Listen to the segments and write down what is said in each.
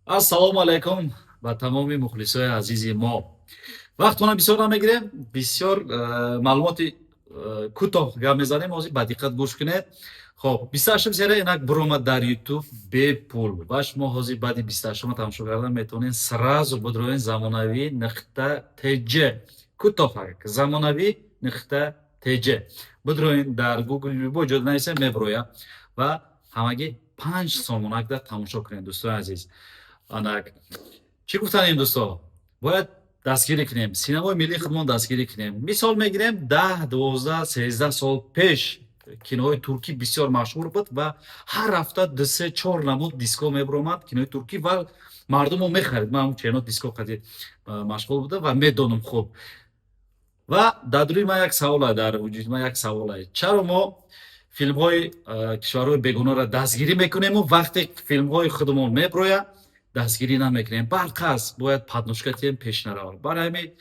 Ассалому алайкум ба тамоми мухлисои азизи мо. Вақтона бисёр намегирем, бисёр маълумоти кӯтоҳ гап мезанем, ҳозир ба диққат гӯш кунед. Хоб, 28 серия инак буромад дар YouTube бепул ва шумо ҳозир баъди 28 тамошо кардан метавонед сразу бидроен замонавӣ нуқта tj, кӯтоҳ замонавӣ нуқта tj бидроен, дар Google любой ҷо нависем, меброяд ва ҳамагӣ 5 сомонакда тамошо кунед, дӯстони азиз. Анак чӣ гуфтанем, дӯсто? Бояд дастгирӣ кунем синамои миллии худмон, дастгирӣ кунем. Мисол мегирем, 10, 12, 13 сол пеш киноҳои туркӣ бисёр машҳур буд ва ҳар ҳафта ду, се, чор намуд диско мебуромад кинои туркӣ ва мардумо мехарид. Ман чено диско қади машғул будам ва медонам хуб. Ва дар дуруи ман як саволе, дар вуҷуди ман як саволе: чаро мо филмҳои кишварҳои бегонаро дастгирӣ мекунему, вақте филмҳои худумон меброяд, дастгирӣ намекунем? Барқас бояд подножка тием, пеш наравад. Барои ҳамин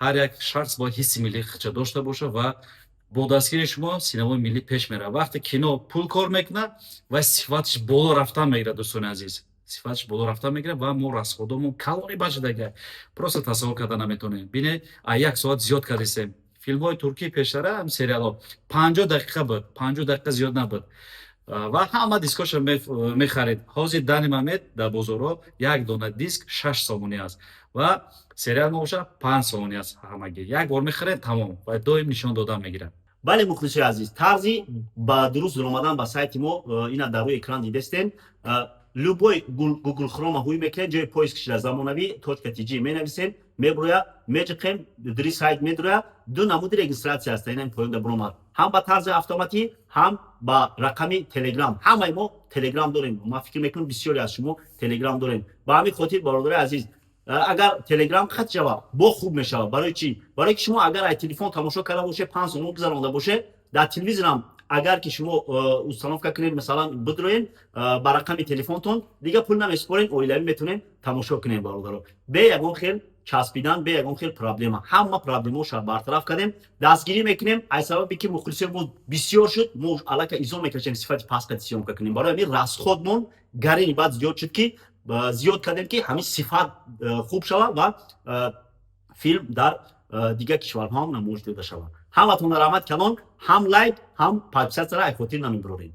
ҳар як шахс бояд ҳисси миллии худша дошта бошад ва бо дастгирии шумо синамои миллӣ пеш меравад. Вақте кино пул кор мекунад ва сифаташ боло рафтан мегирад, дӯстони азиз, сифаташ боло рафтан мегирад ва мо расходомон калони башидага просто тасаввур карда наметавонем. Бинед, а як соат зиёд кардистем. Филмҳои туркӣ пештара, сериалҳо 50 дақиқа буд, 50 дақиқа зиёд набуд ва ҳама дискоша мехарид. Ҳозир дани момент дар бозорҳо як дона диск 6 сомонӣ аст ва сериал мебошад 5 сомонӣ аст. Ҳамагӣ як бор мехаред, тамом, ва доим нишон додан мегирад. Бале, мухлисои азиз, тарзи ба дуруст даромадан ба сайти мо ина дар рӯи экран дидестен. Любой Google Chrome ҳуй мекунед, ҷои поиск шуда замонавӣ точка tj менависем, меброя, меҷиқем, дри сайт медроя. Ду намуди регистрация аст, ина поён да буромад, ҳам ба тарзи автоматӣ, ҳам ба рақами Телеграм. Ҳамаи мо Телеграм дорем, ман фикр мекунам, бисёре аз шумо Телеграм дорем. Ба ҳамин хотир, бародари азиз, агар Телеграм хат шава, бо хуб мешавад. Барои чӣ? Барое ки шумо агар ай телефон тамошо карда боше, 5 сомон гузаронда боше, дар телевизорам агар ки шумо установка кунед, масалан, бидроен ба рақами телефонтон, дига пул намесупорен, оилавӣ метавонем тамошо кунем, бародаро, бе ягон хел часпидан, бе ягон хел проблема. Ҳама проблемаоша бартараф кардем, дастгирӣ мекунем. Аз сабабе ки мухлисои мо бисёр шуд, мо аллакай изо мекашем сифати паст съёмка кунем. Барои ҳамин расходмон гарини баъд зиёд шуд, ки зиёд кардем, ки ҳамин сифат хуб шавад ва филм дар дигар кишварҳо ҳам намоиш дода шавад. Ҳаматон раҳмат калон, ҳам лайк, ҳам подписаться-ра ай хотир намебарорем.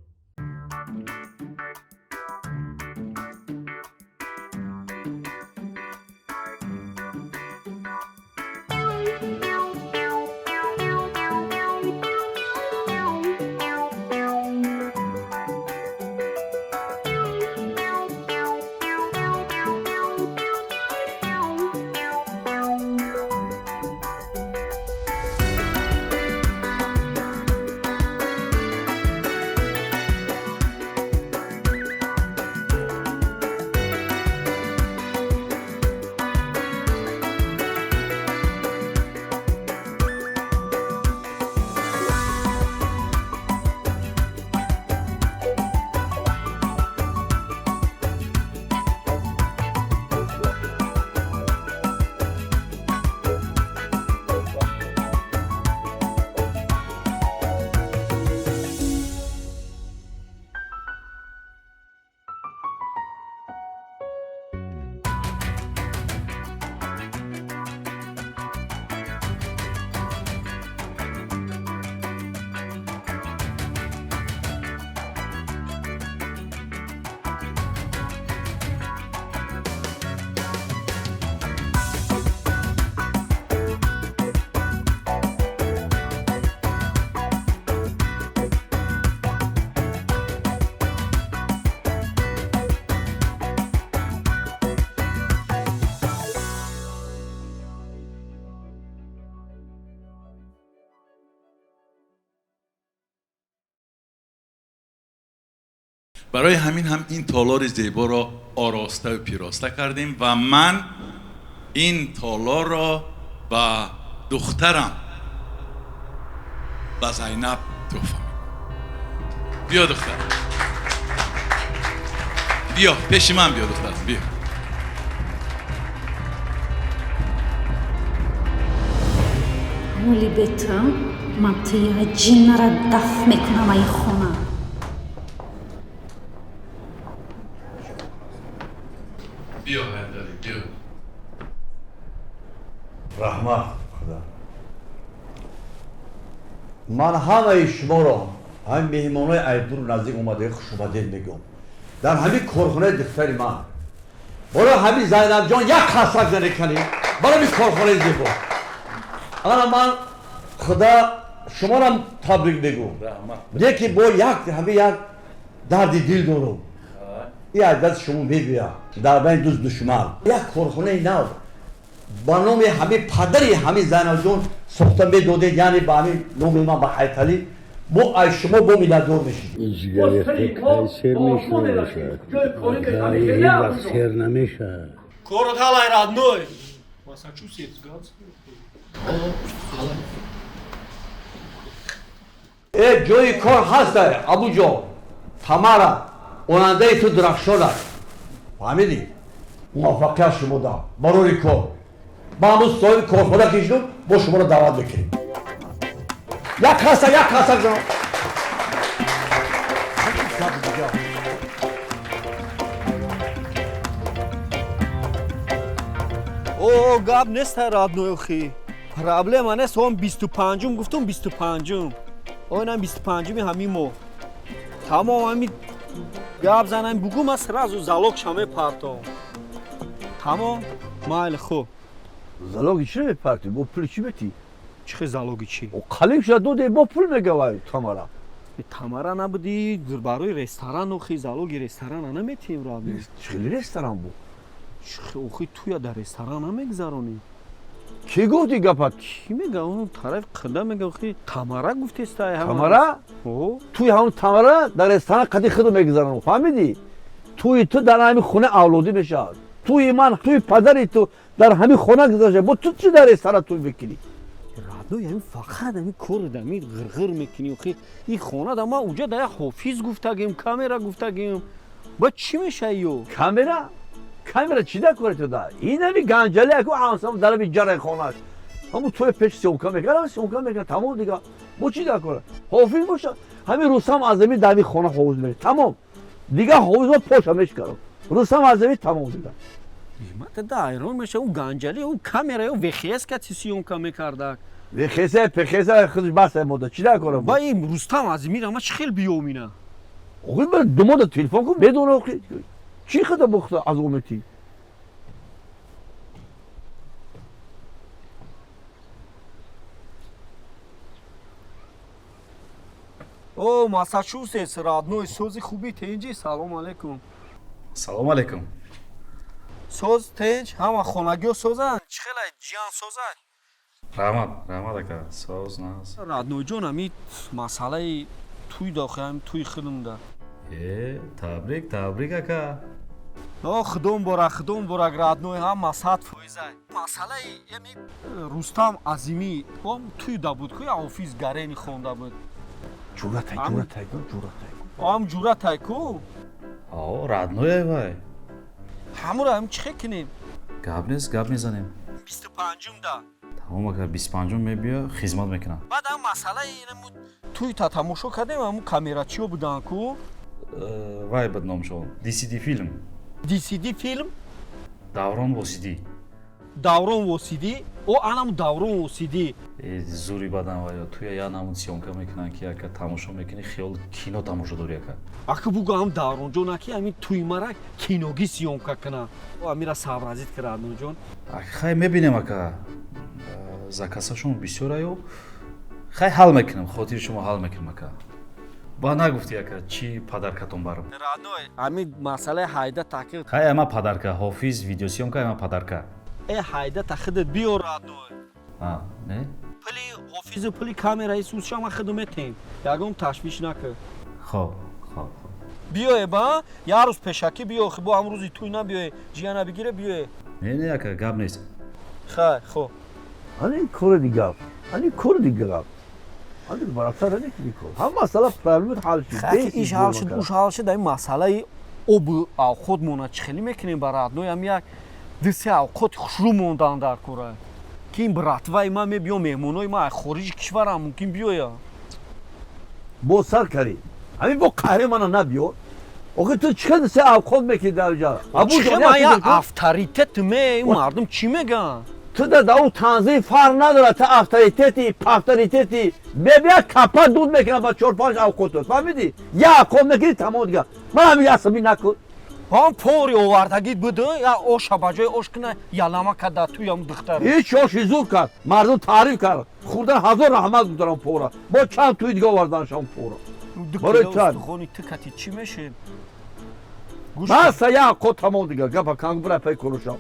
Барои ҳамин ҳам ин толори зеборо ороставу пироста кардем ва ман ин толорро ба духтарам, ба Зайнаб туҳфа мекунам. Биё, духтар, биё пеши ман, биё, духтарам, биё. Ҳоли бетам ман тия ҷиннара даф мекунам аи хона. Биё. Биё, Ҳайдарӣ, биё. Раҳмат, худо. Ман ҳамаи шуморо, ҳамин меҳмонои айдуру наздик омадаи, хушомадед мегӯям дар ҳамин корхонаи духтари ман. Барои ҳамин Зайнабҷон як хасак занеканем, барои ҳамин корхонаи зебо. Ана, ман худо шуморам табрик мегӯм. Раҳмат. Лекин бо як ҳамин як дарди дил дорам. И аз дасти шумо мегӯям, дар байни дӯст душман як корхонаи нав ба номи ҳамин падари ҳамин Зайнабҷон сохта медодед, яъне ба ҳамин номи ман, ба Ҳайталӣ, мо аз шумо бо миннатдор мешидем. Ин ҷигаряхта кай сер мешавад? Кай ҳеҷ вақт сер намешавад. Корот ҳалай, родной. Массачусетс газ. Э, ҷои кор ҳаста, Абуҷон. Тамара, ояндаи ту дурахшон аст, фаҳмидӣ? Муваффақият шумо да барори кор. Ба ҳамун соҳиби корхона ки шудум, бо шуморо даъват мекунем. Як ҳаста, як ҳастак занам. О, гап нест, родной, охи. Проблема нест, он 25-ум гуфтум, 25-ум. Оинам 25-уми ҳамин моҳ. Тамом, ҳамин гап занам, бугу, ман сразу залог ша мепартом. Тамом, майли, хуб. Залоги чӣ мепартӣ? Бо пули чӣ метӣ? Чӣ хел залоги чӣ? Қалим шуда доде, бо пул мегавай Тамара. Тамара набуди, барои ресторан, охи, залоги ресторана наметиҳем, родной. Чӣ хели ресторан буд? Охи, туя дар ресторан намегзаронӣ. Кӣ гуфти гапа? Кӣ мега? Он тарафи қида мега, охи, Тамара гуфтестай. Тамара? О. Туи ҳамун Тамара дар ресторан қади худу мегузаронам, фаҳмидӣ? Туи ту дар ҳамин хона авлодӣ мешавад. Туи ман, туи падари ту дар ҳамин хона гузашта, бо ту чӣ дар ресторан туй мекунӣ? Родной, ҳамин фақат ҳамин кори дами ғирғир мекунӣ, охи. Ин хона да ман уҷа да як ҳофиз гуфтагим, камера гуфтагим, ба чӣ мешавӣ ё? Камера? Камера чӣ дар кори ту да? Ин ҳами ганҷали аку ҳамсам дараби ҷараи хонаш. Ҳамун туи пеш съёмка мекард, съёмка мекард, тамом дига. Бо чӣ дар кора? Ҳофиз боша, ҳамин Рустам Азамӣ дар ҳамин хона ҳофиз меред. Тамом. Дига ҳофиз мо поша мешкарам. Рустам Азамӣ, тамом дига. Ман да ҳайрон мешавам, ӯ ганҷали, ӯ камера, ӯ ВХС кати съёмка мекардак. ВХС, ПХС худаш баста мода. Чӣ дар кора? Ба ин Рустам Азимира ман чӣ хел биём ина? Охи, ба думода телефон кун, медона охи. Чӣ худа бухта азоб метӣ? О, Массачусетс, родной, сози, хуби, тенҷи? Салом алейкум. Салом алейкум. Соз, тенҷ, ҳама хонагиҳо созанд? Чӣ хелай, ҷиян созад? Раҳмат, раҳмат, ака, соз, наз. Родной ҷон, ҳами масъалаи туй дохи, ҳами туй худумда. Э, табрик, табрик, ака. О, худом бора, худом бора, родной, ҳама 100%. Масъалаи ами Рустам Азимӣ ом туй да буд ку, я офис гарени хонда буд. Ҷуратай, ҷуратай, ҷуратай. Ам ҷуратай ку? О, родной вай. Ҳамуро ҳам чӣ хел кунем? Гап нест, гап мезанем. 25-ум да. Тамом, ака, 25-ум мебиё, хизмат мекунам. Баъд ҳам масъалаи инаму туй та тамошо кардем, ҳамун камерачиҳо буданд ку. Вай буд номшон, DCD филм. DCD филм. Даврон Восидӣ. Даврон Восидӣ, о, анаму Даврон Восидӣ. Э, зури бадан вай туя я намуд съёмка мекунанд, ки ака, тамошо мекунӣ, хиёл кино тамошо дорӣ, ака. Ака, бугу ҳам Давронҷон, аки, ҳамин туй мара киногӣ съёмка кунанд. О, амира сообразить ки, родной ҷон. Хай, мебинем, ака, заказашон бисёр аю. Хай, ҳал мекунам, хотири шумо ҳал мекунам, ака. Ба нагуфтӣ, ака, чӣ подаркатон барам? Родной, ҳамин масъалаи ҳайда таки. Хай, ама подарка, ҳофиз, видеосъёмка, ама подарка. Э, ҳайда та худат биёр, родной. А, не. Пули ҳофизу пули камераи сусша ман худу метем, ягон ташвиш накун. Хоб, хоб, хоб. Биёе ба як рӯз пешакӣ биё, бо ҳам рӯзи туй набиёе, ҷияна бигире, биёе. Не, не, ака, гап нест. Хай, хоб. Ани кори дигар. Ани кори дигар. Ани баратар ани кор. Ҳам масъала проблемат ҳал шуд. Хай, иш ҳал шуд, уш ҳал шуд, ҳамин масъалаи обу авқот мона чӣ хеле мекунем, ба родной? Ҳам як ду се авқоти хушрӯ мондан дар кора, ки ин братваи ман мебиё, меҳмонои ман аз хориҷи кишварам мумкин биёянд. Бо сар карӣ. Ҳамин бо қаҳри мана набиёр. Охи ту чӣ се авқот мекунӣ дар ҷа? Абуҷон, ман як авторитет ме, мардум чӣ мегӯянд? Ту дар ӯ танзим фарқ надорад, ту авторитети, павторитети. Мебия капа дуд мекунад ба 4-5 авқотот, фаҳмидӣ? Як авқот мекунӣ, тамом дигар. Ман ҳамин асабӣ накун. Ҳам пори овардагит буду, я оша ба ҷои ош куна, ялама када туям духтар. Ҳеч оши зур кард, мардум таъриф кард. Хурдан ҳазор раҳмат гузорам пора. Бо чанд туи дига оварданшам пора. Барои устухони ту кати чӣ мешед? Баса як авқот тамом дигар. Гапа канг бира пай кунушам.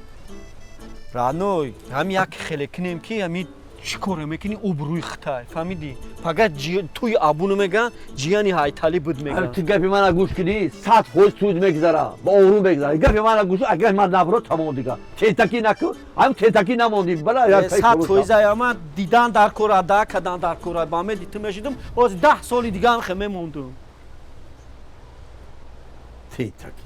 Раной, ҳам як хеле кунем ки ҳами чӣ коре мекунӣ обрӯи хитай, фаҳмидӣ? Фақат туи абуну мегӯянд, ҷияни ҳайталӣ буд мегӯянд. Ту гапи мана гӯш кунӣ, 100% суд мегузара, ба обрӯ мегузара. Гапи мана гӯш, агар ман набро тамом дигар. Тентакӣ накун, ҳам тентакӣ намондӣ. Бала як 100% аяма дидан дар кора, да кадан дар кора. Ба меди ту мешидум, боз 10 соли дига ҳам хе мемондум. Тентакӣ.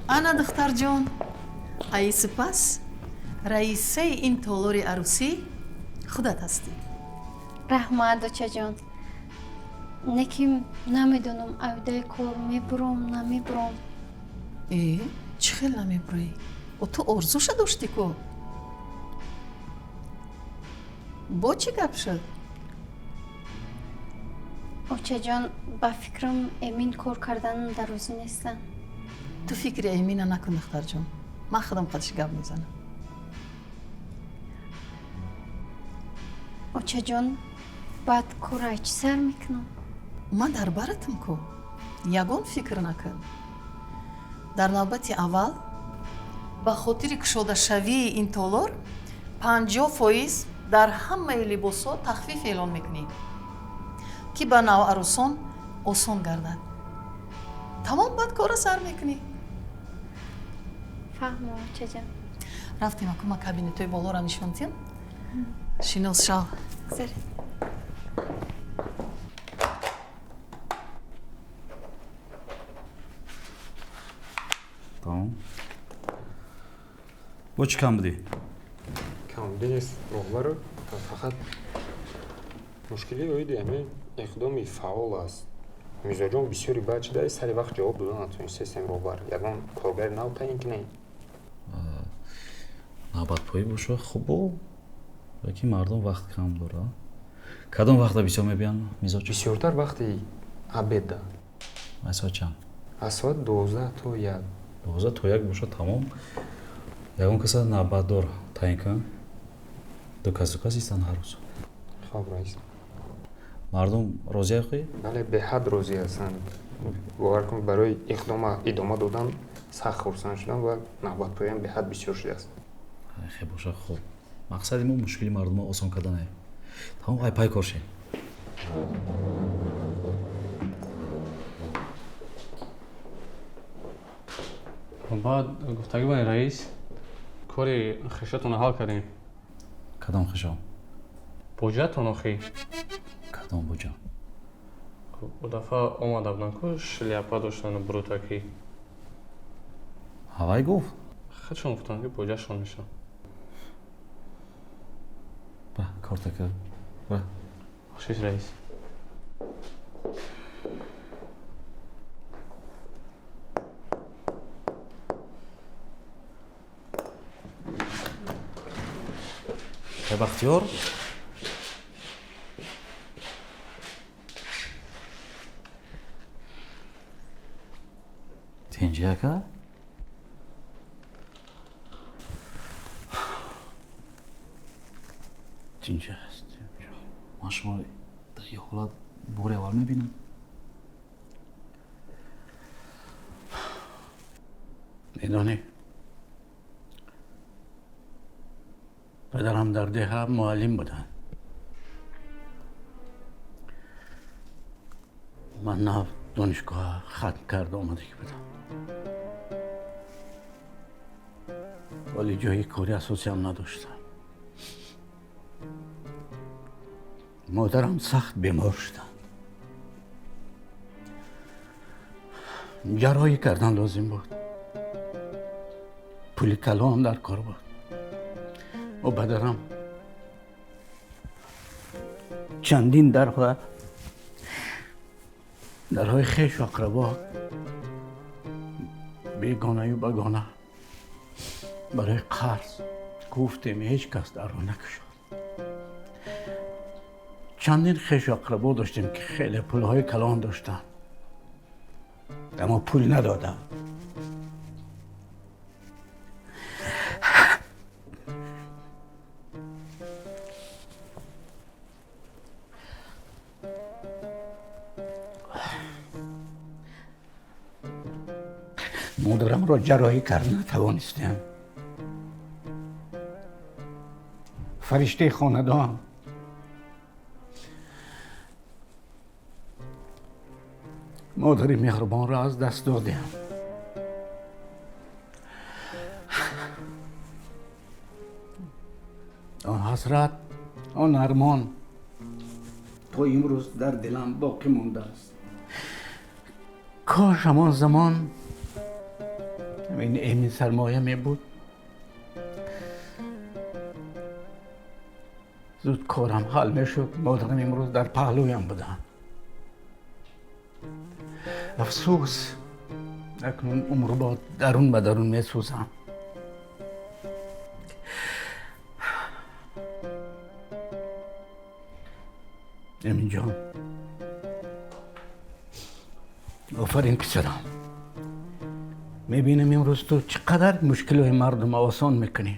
Ана духтарҷон, ай сипас раисаи ин толори арӯсӣ худат ҳастӣ. Раҳмат, дочаҷон. Неки намедонам авдаи кор мебуром, намебуром. Э, чӣ хел намебурӣ? О ту орзуша доштӣ ку? Бо чӣ гап шуд? Очаҷон, ба фикрам Эмин кор кардан дар розӣ нестанд. Ту фикри Эмина накун, духтарҷон. Ман худам қадиш гап мезанам. Очаҷон, баъд кора чӣ сар мекунам? Ман дар баратам ку. Ягон фикр накун. Дар навбати аввал ба хотири кушодашавии ин толор 50% дар ҳамаи либосҳо тахфиф эълон мекунӣ, ки ба наварӯсон осон гардад. Тамом, баъд кора сар мекунӣ. Фаҳмо, очаҷон. Рафтем, аку ма кабинетҳои болоро нишон диҳам. Шинос шав. Тамом. Бо чӣ кам будӣ? Камбудӣ нест, роҳбару, фақат мушкилии оиди ҳамин иқдоми фаъол аст. Мизоҷон бисёри баъд шуда сари вақт ҷавоб дода натонистестем, роҳбар. Ягон коргари нав таъин кунем. Навбатпоӣ боша хубо, лекин мардум вақт кам дора. Кадом вақта бисёр мебиёнд мизоҷ? Бисёртар вақти обедда. Аз соат чанд? Аз соат 12 то 1. 12 то 1 боша тамом. Ягон каса навбатдор таъин кун. Ду кас истанд ҳар рӯз. Хоб, раис. Мардум розӣ ҳастӣ? Бале, беҳад розӣ ҳастанд. Бовар кун, барои иқдома идома додан сахт хурсанд шудам ва навбатпоям беҳад бисёр шудааст. Хе боша хуб. Мақсади мо мушкили мардумро осон карданае. Тамом, ай пай кор шед. Баъд гуфтагӣ бани раис, кори хишатонро ҳал кардем. Кадом хишо? Буҷатон охи. Кадом буҷа? О дафъа омада буданд ку, шляпа доштану брутакӣ. Ҳавай гуфт? Худшон гуфтанд ки буҷашон мешавад. Ба, кортака. Ба. Бахшиш, раис. Бахтиёр, тинҷи ака? Тинҷи аст. Ман шумо дар ин ҳолат бори аввал мебинам. Медонӣ, падарам дар деҳа муаллим буданд. Ман нав донишгоҳ хатм карда омадагӣ будам. Вале ҷои кори асосиам надоштам. Модарам сахт бемор шуданд. Ҷарроҳӣ кардан лозим буд. Пули калон дар кор буд. О падарам Чандин дарҳо, дарҳои хешу ақрабо, бегонаю багона барои қарз гуфтем, ҳеҷ кас дарро накушод. Чандин хешу ақрабо доштем, ки хеле пулҳои калон доштанд, аммо пул надодам. Модарамро ҷарроҳӣ карда натавонистем. Фариштаи хонадон модари меҳрубонро аз даст додем. Он ҳасрат, он армон то имрӯз дар дилам боқӣ мондааст. Кош ҳамон замон ин эмин сармоя мебуд, зуд корам ҳал мешуд, модарам имрӯз дар паҳлӯям буданд. Афсӯс, акнун умрбод дарун ба дарун месӯзам. Эминҷон, офарин писарам. Мебинам имрӯз ту чӣ қадар мушкилиҳои мардумро осон мекунӣ.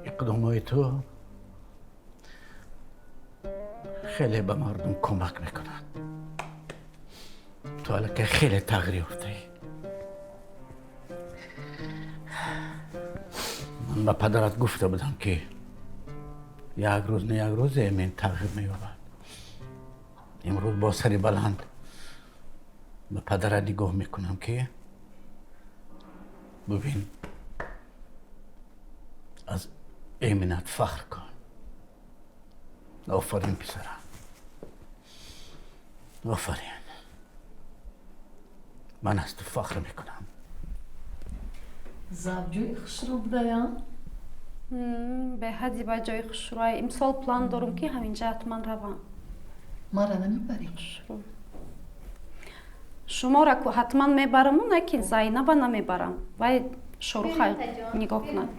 Иқдомҳои ту хеле ба мардум кӯмак мекунад. Ту аллакай хеле тағйир ёфтаӣ. Ман ба падарат гуфта будам, ки як рӯз не як рӯз Эмин тағйир меёбад. Имрӯз бо сари баланд ба падарат нигоҳ мекунам, ки бубин, аз Эминат фахр кун. Офарин писарам, офарин. Ман аз ту фахр мекунам. Завҷӯи хушрӯ будаям? Беҳади ба ҷои хушрӯй. Имсол план дорум, ки ҳаминҷа ҳатман равам. Мара намебарӣ? Хушрӯ. Шуморо ҳатман мебараму, лекин Зайнаба намебарам. Вай Шоруха нигоҳ кунад.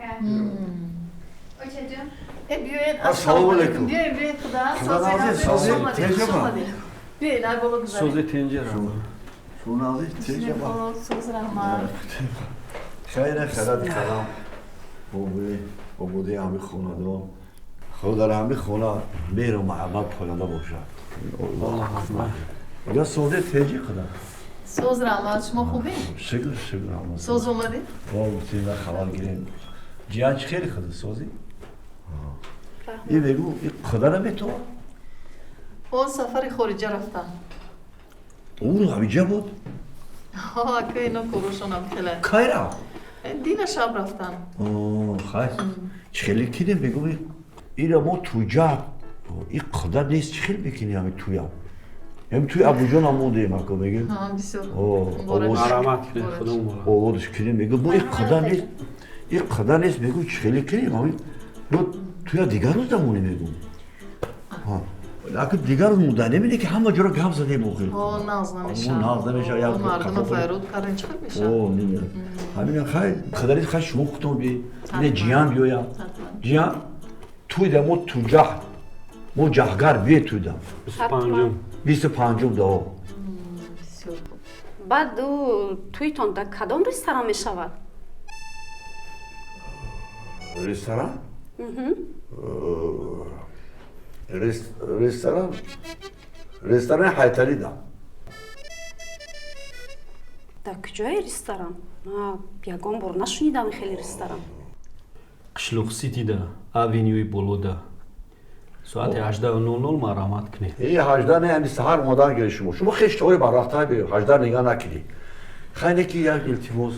Ассалому алайкум. Биёед, биёед, худа. Биёед, ай боло гузаред. Сози тенҷера. Шунази тенҷера. Соз, раҳмат. Хайра харади қалам. Ободи ҳами хонадон. Худо дар ҳами хона меҳру муҳаббат поянда бошад. Аллоҳу акбар. Я сози тенҷи қадар. Соз, раҳмат, шумо хубед? Шукр, шукр, раҳмат. Соз омадед? О, гуфтем хабар гирем. Ҷиҳан чӣ хеле худа сози? И бегу, и худа наметавон? Он сафари хориҷа рафтам. Ӯ ҳамиҷа буд? Ҳо, ака, ино корушонам хеле. Кай рафт? Дина шаб рафтам. Хай, чӣ хеле кидем, бегу, ира мо туҷа, и худа нест, чӣ хел мекунӣ ҳами туям? Ҳам туи Абуҷон ҳам мондем, ака, мегӯ. Бисёр. Марамат кунед, худо муборак. Оводаш кунем, мегӯ, мо и худа нест, и худа нест, мегӯ, чӣ хеле кунем, ҳами туя дигар рӯз дамонӣ, мегӯ. Ака, дигар рӯз монда намебинӣ, ки ҳама ҷоро гап задем охир. О, нағз намешавад. Нағз намешавад. Як мардума файруд кардем, чӣ хел мешавад? О, ҳамина хай, ходари хай, шумо худтон би, ина ҷиян биёям. Ҷиян, туйда мо туҷаҳ, мо ҷаҳгар бие туйда. 25-ум. 25-ум да. Баъд ӯ туйтон дар кадом ресторан мешавад? Ресторан? Ресторан, ресторани Ҳайталида. Дар куҷои ресторан? Ягон бор нашунидам хеле ресторан. Қишлоқ Ситида, авенюи болода. Соати 18:00 марамат кунед. Э, 18 не, ҳами саҳар омодан гиред шумо. Шумо хеш тавори барвақттар биёед, 18 нигаҳ накунед. Хай, не ки як илтимос,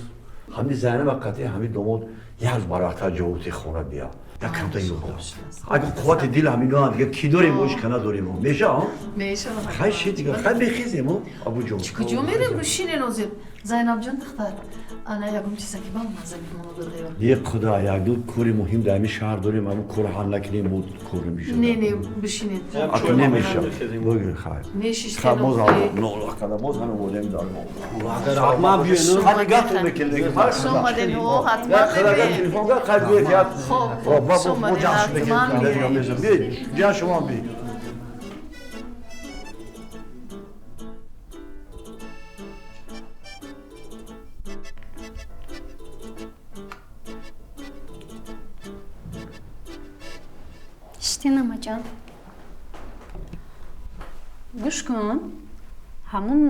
ҳами Зайнаба қатъи ҳами домод як рӯз барвақттар ҷавоби хона бия. Як камта ёрдам. Агар қуввати дил ҳамино дига ки дорем, ош кана дорем. Меша? Меша. Хай ши дига, хай бехезем, абуҷон. Куҷо мерем, бушинен озир. Зайнабҷон, духтар, ана ягон чиза ки ба маза мемонад. Е худо, як ду кори муҳим дар ҳамин шаҳр дорем, ҳамун кор ҳал накунем, мо кор намешавад. Не, не, бишинед. Аку намеша. Бигир, хай. Нешиштен. Боз нола боз ҳам омодем дар мо. Агар ҳатман биёен. Хай нигоҳтон мекунем. Хуш омаден, о, ҳатман. Телефон кар, хай биёед. Хоб, хуш омаден, ҳатман меоем. Биёед, ҷан шумо биёед. Намаҷан, гӯш кун, ҳамун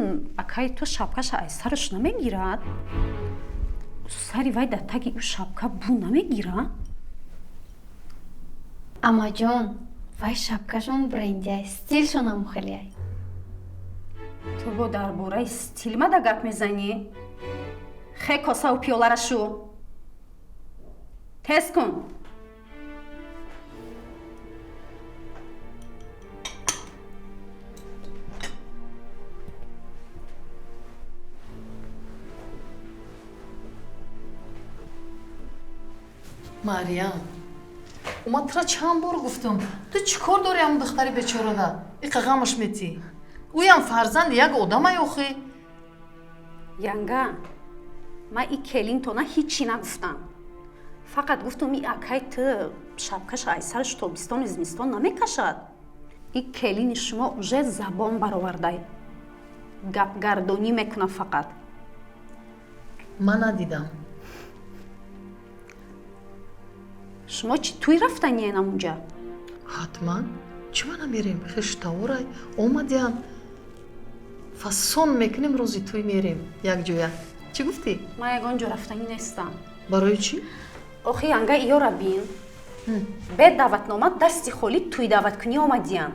акаи ту шапкаша аз сараш намегирад, сари вай дар таги ӯ шапка бу намегирад. Амаҷон, вай шапкашон брендиай, стилшонам хелеай. Ту бо дар бораи стил мада гап мезанӣ? Хе, косаву пиёлара шу, тез кун. Мариям, ман тура чанд бор гуфтам, ту чӣ кор дорӣ ҳамун духтари бечорада? Иқа ғамаш метӣ. Ӯям фарзанди як одамай охӣ. Янга, ман и келинтона ҳичи нагуфтам, фақат гуфтам и акай ту шапкаша ай сараш тобистону зимистон намекашад. И келини шумо уже забон баровардай, гапгардонӣ мекунад фақат. Ман надидам. Шумо чӣ тӯй рафтаниен амунҷа? Ҳатман, чӣ ма намерем? Хештаворай омадиан, фасон мекунем, рӯзи тӯй мерем якҷоя. Чӣ гуфтӣ? Ман ягон ҷо рафтанӣ нестам. Барои чӣ? Охи янга, иёра бин, бе даъватнома дасти холӣ тӯй даъваткунӣ омадиян.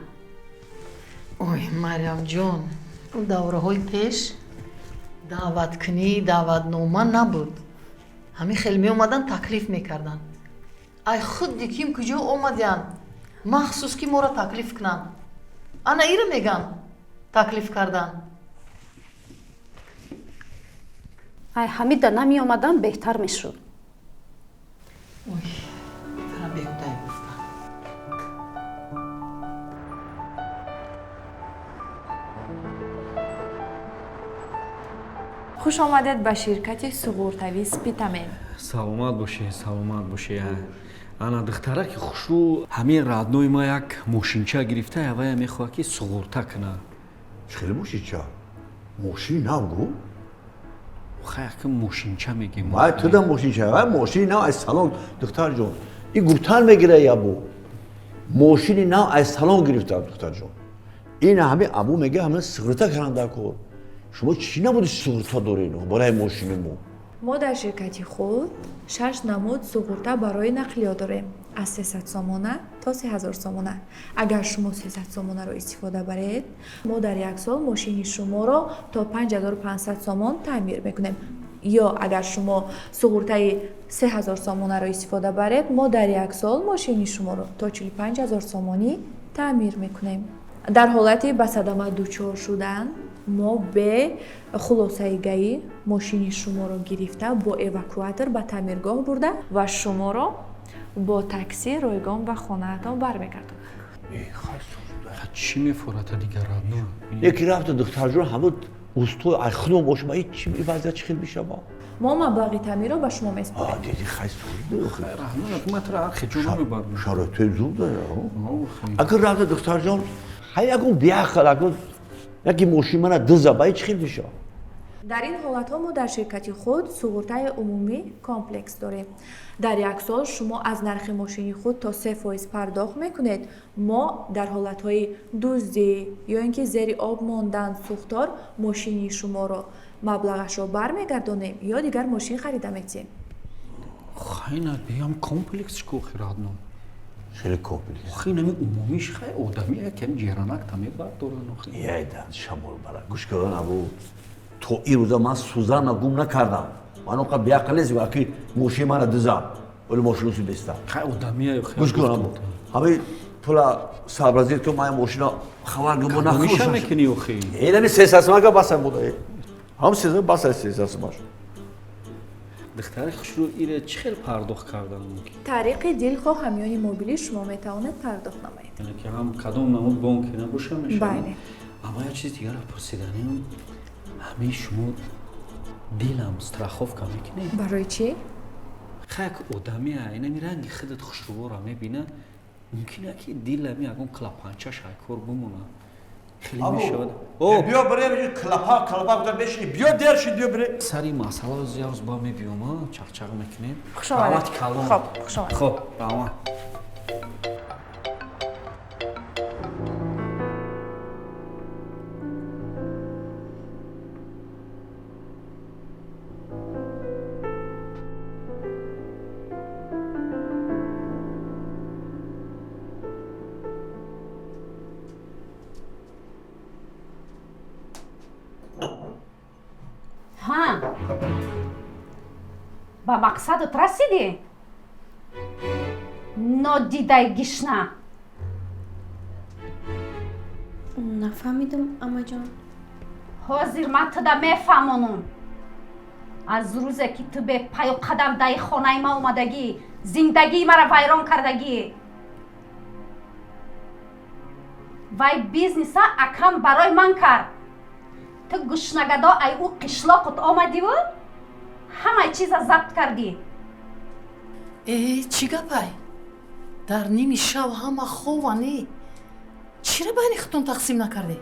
Ой, Мариямҷон, ӯ давраҳои пеш даъваткунӣ, даъватнома набуд. Ҳамин хел меомадан, таклиф мекарданд. Ай худди ким куҷо омадиян, махсус ки моро таклиф кунанд. Ана ира меган таклиф кардан. Ай ҳамида намеомадан беҳтар мешуд. Ой, тара беҳудай гуфтам. Хуш омадед ба ширкати суғуртавӣ Спитамен. Саломат бошед, саломат бошед. Ана духтараки хушрӯ, ҳамин родной ма як мошинча гирифта, авая мехоҳад ки суғурта кунад. Чӣ хеле мошинча? Мошини нав гу? Хай, ака, мошинча мегем. Вай туда мошинча, вай мошини нав аз салон, духтарҷон. И гуфтан мегира ябу. Мошини нав аз салон гирифта, духтарҷон. Ин ҳами абу мега ҳамин суғурта кунанд дар кор. Шумо чӣ набуди суғурта доред барои мошини мо? Мо дар ширкати худ шаш намуд суғурта барои нақлиёт дорем, аз 300 сомона то 3000 сомона. Агар шумо 300 сомонаро истифода баред, мо дар як сол мошини шуморо то 5500 сомон таъмир мекунем. Ё агар шумо суғуртаи 3000 сомонаро истифода баред, мо дар як сол мошини шуморо то 45 000 сомонӣ таъмир мекунем. Дар ҳолати ба садама дучор шудан мо бе хулосаи ГАИ мошини шуморо гирифта, бо эвакуатор ба таъмиргоҳ бурда ва шуморо бо такси ройгон ба хонаатон бармегардонем. Чӣ мефората дигар, родной? Яке рафта, духтарҷон, ҳамун устой ай худом бошам, ай чи вазъият чӣ хел мешава? Мо маблағи таъмирро ба шумо месупорем. Диди, хай. Ман тура хеҷо намебарам. Шароитҳои зуд дора. Агар рафта, духтарҷон, ҳай ягон биақл, агар яке мошин мана диза, ба чӣ хел мешава? Дар ин ҳолатҳо мо дар ширкати худ суғуртаи умумӣ комплекс дорем. Дар як сол шумо аз нархи мошини худ то 3% пардохт мекунед. Мо дар ҳолатҳои дуздӣ ё ин ки зери об мондан, сӯхтор мошини шуморо маблағашро бармегардонем ё дигар мошин харида метиҳем. Хайна биям, комплекс ку, родной? Хеле комплекс. Охи нами умумиш, хай, одами якам ҷеранак та мебардоран охи. Яйдан шамол бара. Гӯш кун, абу, то ин рӯза ман сӯзана гум накардам. Ман онқа беақл нестам, аки мошини мана дизам. Оли мошинусу беста. Хай одамия. Гӯш кун, аммо. Ҳамин пула сообразит ку, ман мошина хабар гумбо нахӯша мекунӣ охи. Инами 300 сомака баса буда. Ҳам 300 баса 300 сомаш. Духтари хушрӯ, ире чӣ хел пардохт кардан мумкин? Тариқи дилхоҳ ҳамёни мобилӣ шумо метавонед пардохт намоед. Яъне ки ҳам кадом намуд бонке набоша мешавад? Бале. Аммо як чиз дигарро пурсиданем, ҳамин шумо дилам страховка мекунед? Барои чӣ? Хай як одамия инами ранги худат хушрӯвора мебина, мумкин ки дилами ягон клапанча шайкор бимона. Хеле мешавад. О, биё бирем, клапа, клапа гуфта мешини, биё дер шид, биё бирем. Сари масъала як рӯз ба мебиём, чақчақ мекунем. Хуш омадед. Хоб, хуш омадед. Хоб, раҳмат. Ба мақсадат расидӣ, нодидаи гишна? Нафаҳмидам, амаҷон. Ҳозир ман туда мефаҳмонам. Аз рӯзе ки ту бепаю қадам даи хонаи ман омадагӣ, зиндагии маро вайрон кардагӣ. Вай бизнеса акам барои ман кард. Ту гушнагадо ай ӯ қишлоқут омадиву ҳамаи чиза забт кардӣ. Э, чӣ гапай? Дар ними шав ҳама ховане. Чира байни худтон тақсим накардӣ?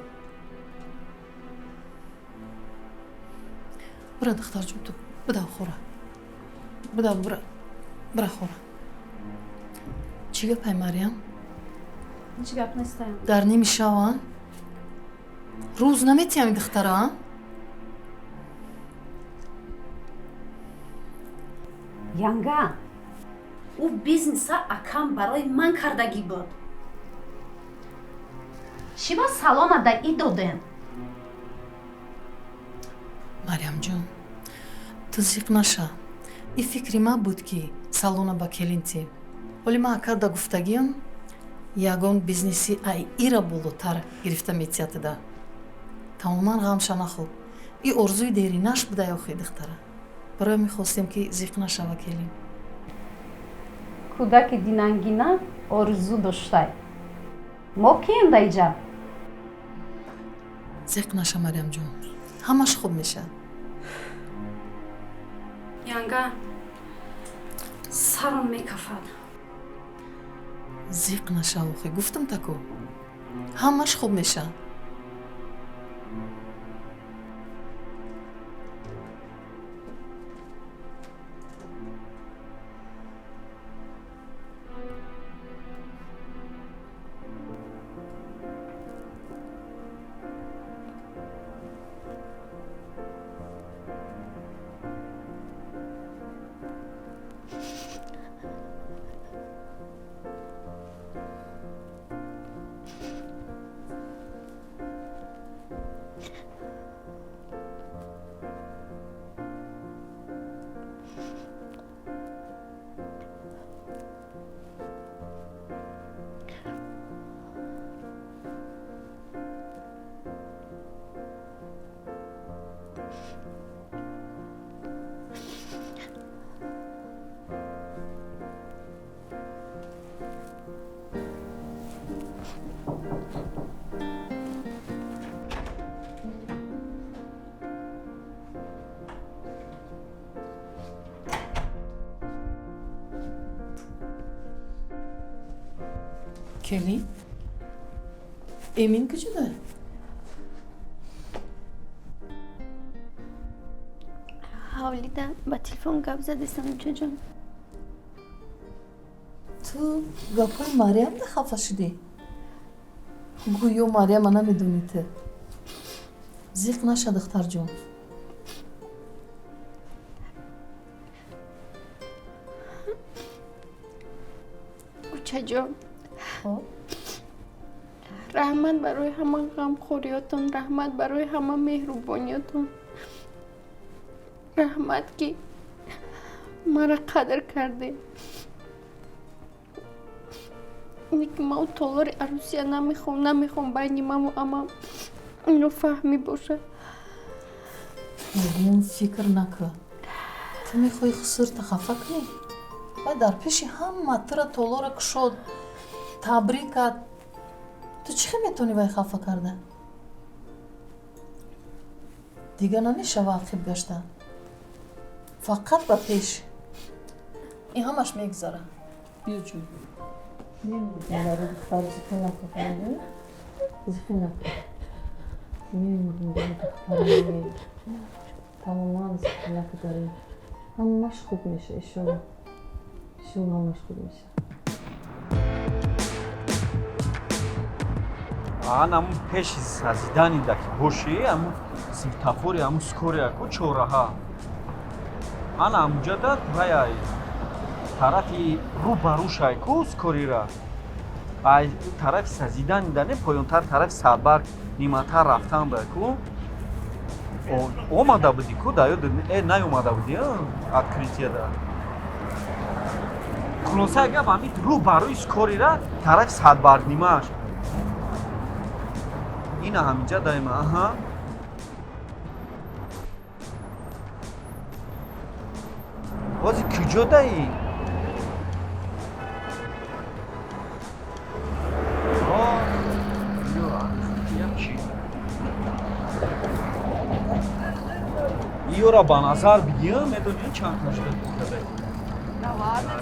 Бура, духтарҷон, ту бидав хӯра. Бидав, бура. Бура хӯра. Чӣ гапай, Марьям? Ҳеҷ гап нестаям. Дар ними шав, а? Рӯз наметиҳам духтара, а? Янга, ӯ бизнеса акам барои ман кардагӣ буд. Чӣ ба салона да и додем? Марьямҷон, ту зиқ наша. И фикри ман буд, ки салона ба келин тием. Ҳоли ман акарда гуфтагиам, ягон бизнеси ай ира болотар гирифта метиҳатда. Тамоман ғамша нахӯр. И орзуи деринаш будай охи духтара. Барои мехостем, ки зиқ нашава келин. Кӯдаки динангина орзу доштай. Мо кием да иҷа? Зиқ наша, Марьямҷон, ҳамаш хуб мешавад. Янга, сарам мекафад. Зиқ наша охи, гуфтам таку, ҳамаш хуб мешавад. Келин, Эмин куҷода? Ҳавлида ба телефон гап задистам, ҷоҷон. Ту гапҳои Марьямда хафа шудӣ? Гӯё Марьяма намедонӣ ту. Зиқ наша, духтарҷон. Учаҷон, раҳмат барои ҳама ғамхориётон, раҳмат барои ҳама меҳрубониётон, раҳмат, ки Мара қадр кардем. Ине ки ман толори арӯсия намехоҳам, намехоҳам байни маму амам нофаҳмӣ бошад. Ягон фикр накун. Ту мехоҳӣ хусурта хафа кунӣ? Вай дар пеши ҳама тура толора кушод, табрик кард. Ту чӣ хел метавонӣ вай хафа карда? Дигар намешава ақиб гаштан. Фақат ба пеш. Ин ҳамаш мегузарад. Биё ҷон. Тамоман зихӣ накардарӣ. Ҳамаш хуб меша, иншолло. Иншолло ҳамаш хуб меша. Ан ҳамун пеши сазиданида ки бошӣ, ҳамун светофори, ҳамун скорая ку чораҳа. Ан ҳамунҷада вай тарафи рӯ ба рӯшай ку скорира. Ай тарафи сазиданида не поёнтар тарафи садбарг ниматар рафтан ба ку. Омада будӣ ку да ёд наёмада будӣ открытияда. Хулоса гап ҳамин рӯ ба рӯи скорира тарафи садбаргнимааш. Ина ҳаминҷа даима аҳа. Бози куҷо даӣ? Иёра ба назар бигирам, медонӣ чанд та шуда духтара.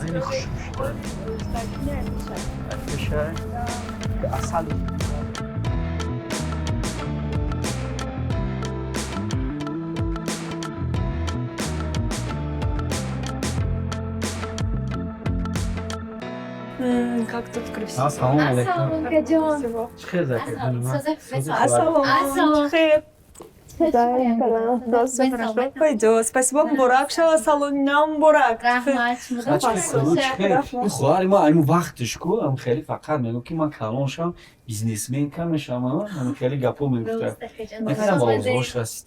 Ини хушрӯ шуда. Асал. Как тут красиво. Ассалому алайкум. Ассалому Хел закир. Ассалому. Да, да, все хорошо. Пойдет. Спасибо, Муборак шава, салон нам Муборак. Хоҳари ман айму вақтиш ку, ам хеле фақат мегӯ ки ман калон шам, бизнесмен кам мешавам, ам хеле гапо мегуфта. Накардам ба овозҳош расид.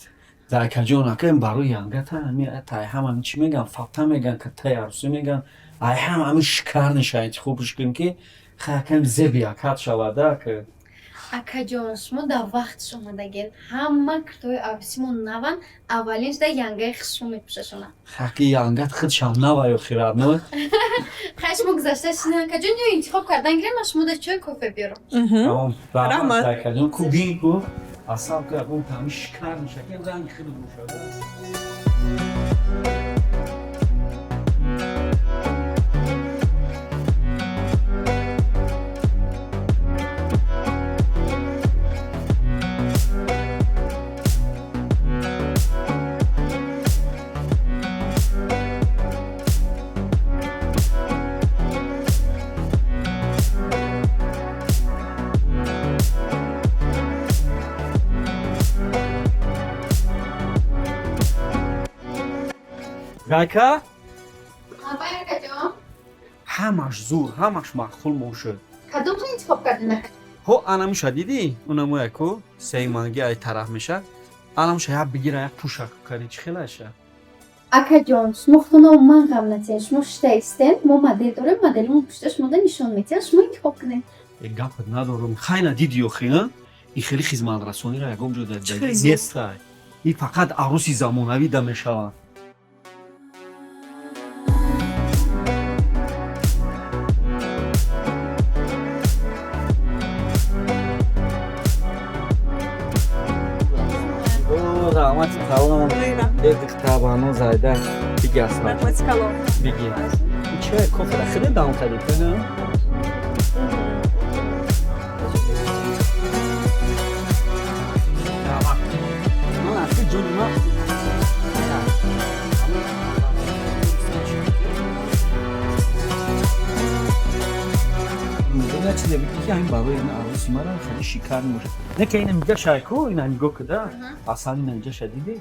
Зайкаҷон, ака барои янгата ами тай ҳам ами чӣ меган, фата меган, тай арӯсӣ меган, ай ҳам ами шикарниша интихобш кун ки хакам зеби акат шавада ака. Акаҷон, шумо дар вақтш омадагед. Ҳама киртои арӯсимон наванд, аввалин шуда янгаи хушрӯ мепӯшашонад. Хаки янгат худшам наваю хирадно. Хай, шумо гузашта шинед, акаҷон, ё интихоб кардан гирем, ман шумо дар чой кофе биёрам. Тамом, раҳмат. Акаҷон, ку бин ку, асал ку ягон таъми шикар меша, ки ранги худ бошад. Гайка? Ҳамаш зур, ҳамаш маъқул мошуд. Кадомро интихоб кардин, ака? Ҳо, анамуша дидӣ? Унамоя ку сейманги ай тараф меша. Анамуша як бигира, як пӯшак кардӣ, чӣ хелаша? Акаҷон, шумо худтонро умуман ғам натиҳед. Шумо шита истен, мо модел дорем, моделимон пушта шумода нишон метиҳад, шумо интихоб кунед. Э, гапат надорам. Хай надидӣ охи, а? Ин хеле хизматрасониро ягон ҷо дар нестай. Ин фақат арӯси замонавӣ да мешавад. Раҳмати калон. Духтарбану Зайда. Биги аслан. Раҳмати калон. Биги. Чай кофе хеле дам кардӣ, на? Ман асли ҷони ман. Медонӣ чизе бигӣ ки ҳамин барои ин арӯси мара хеле шикар мебошад. Не ки ина мига шайку, ина нигоҳ куда, асал ина инҷаша дидӣ?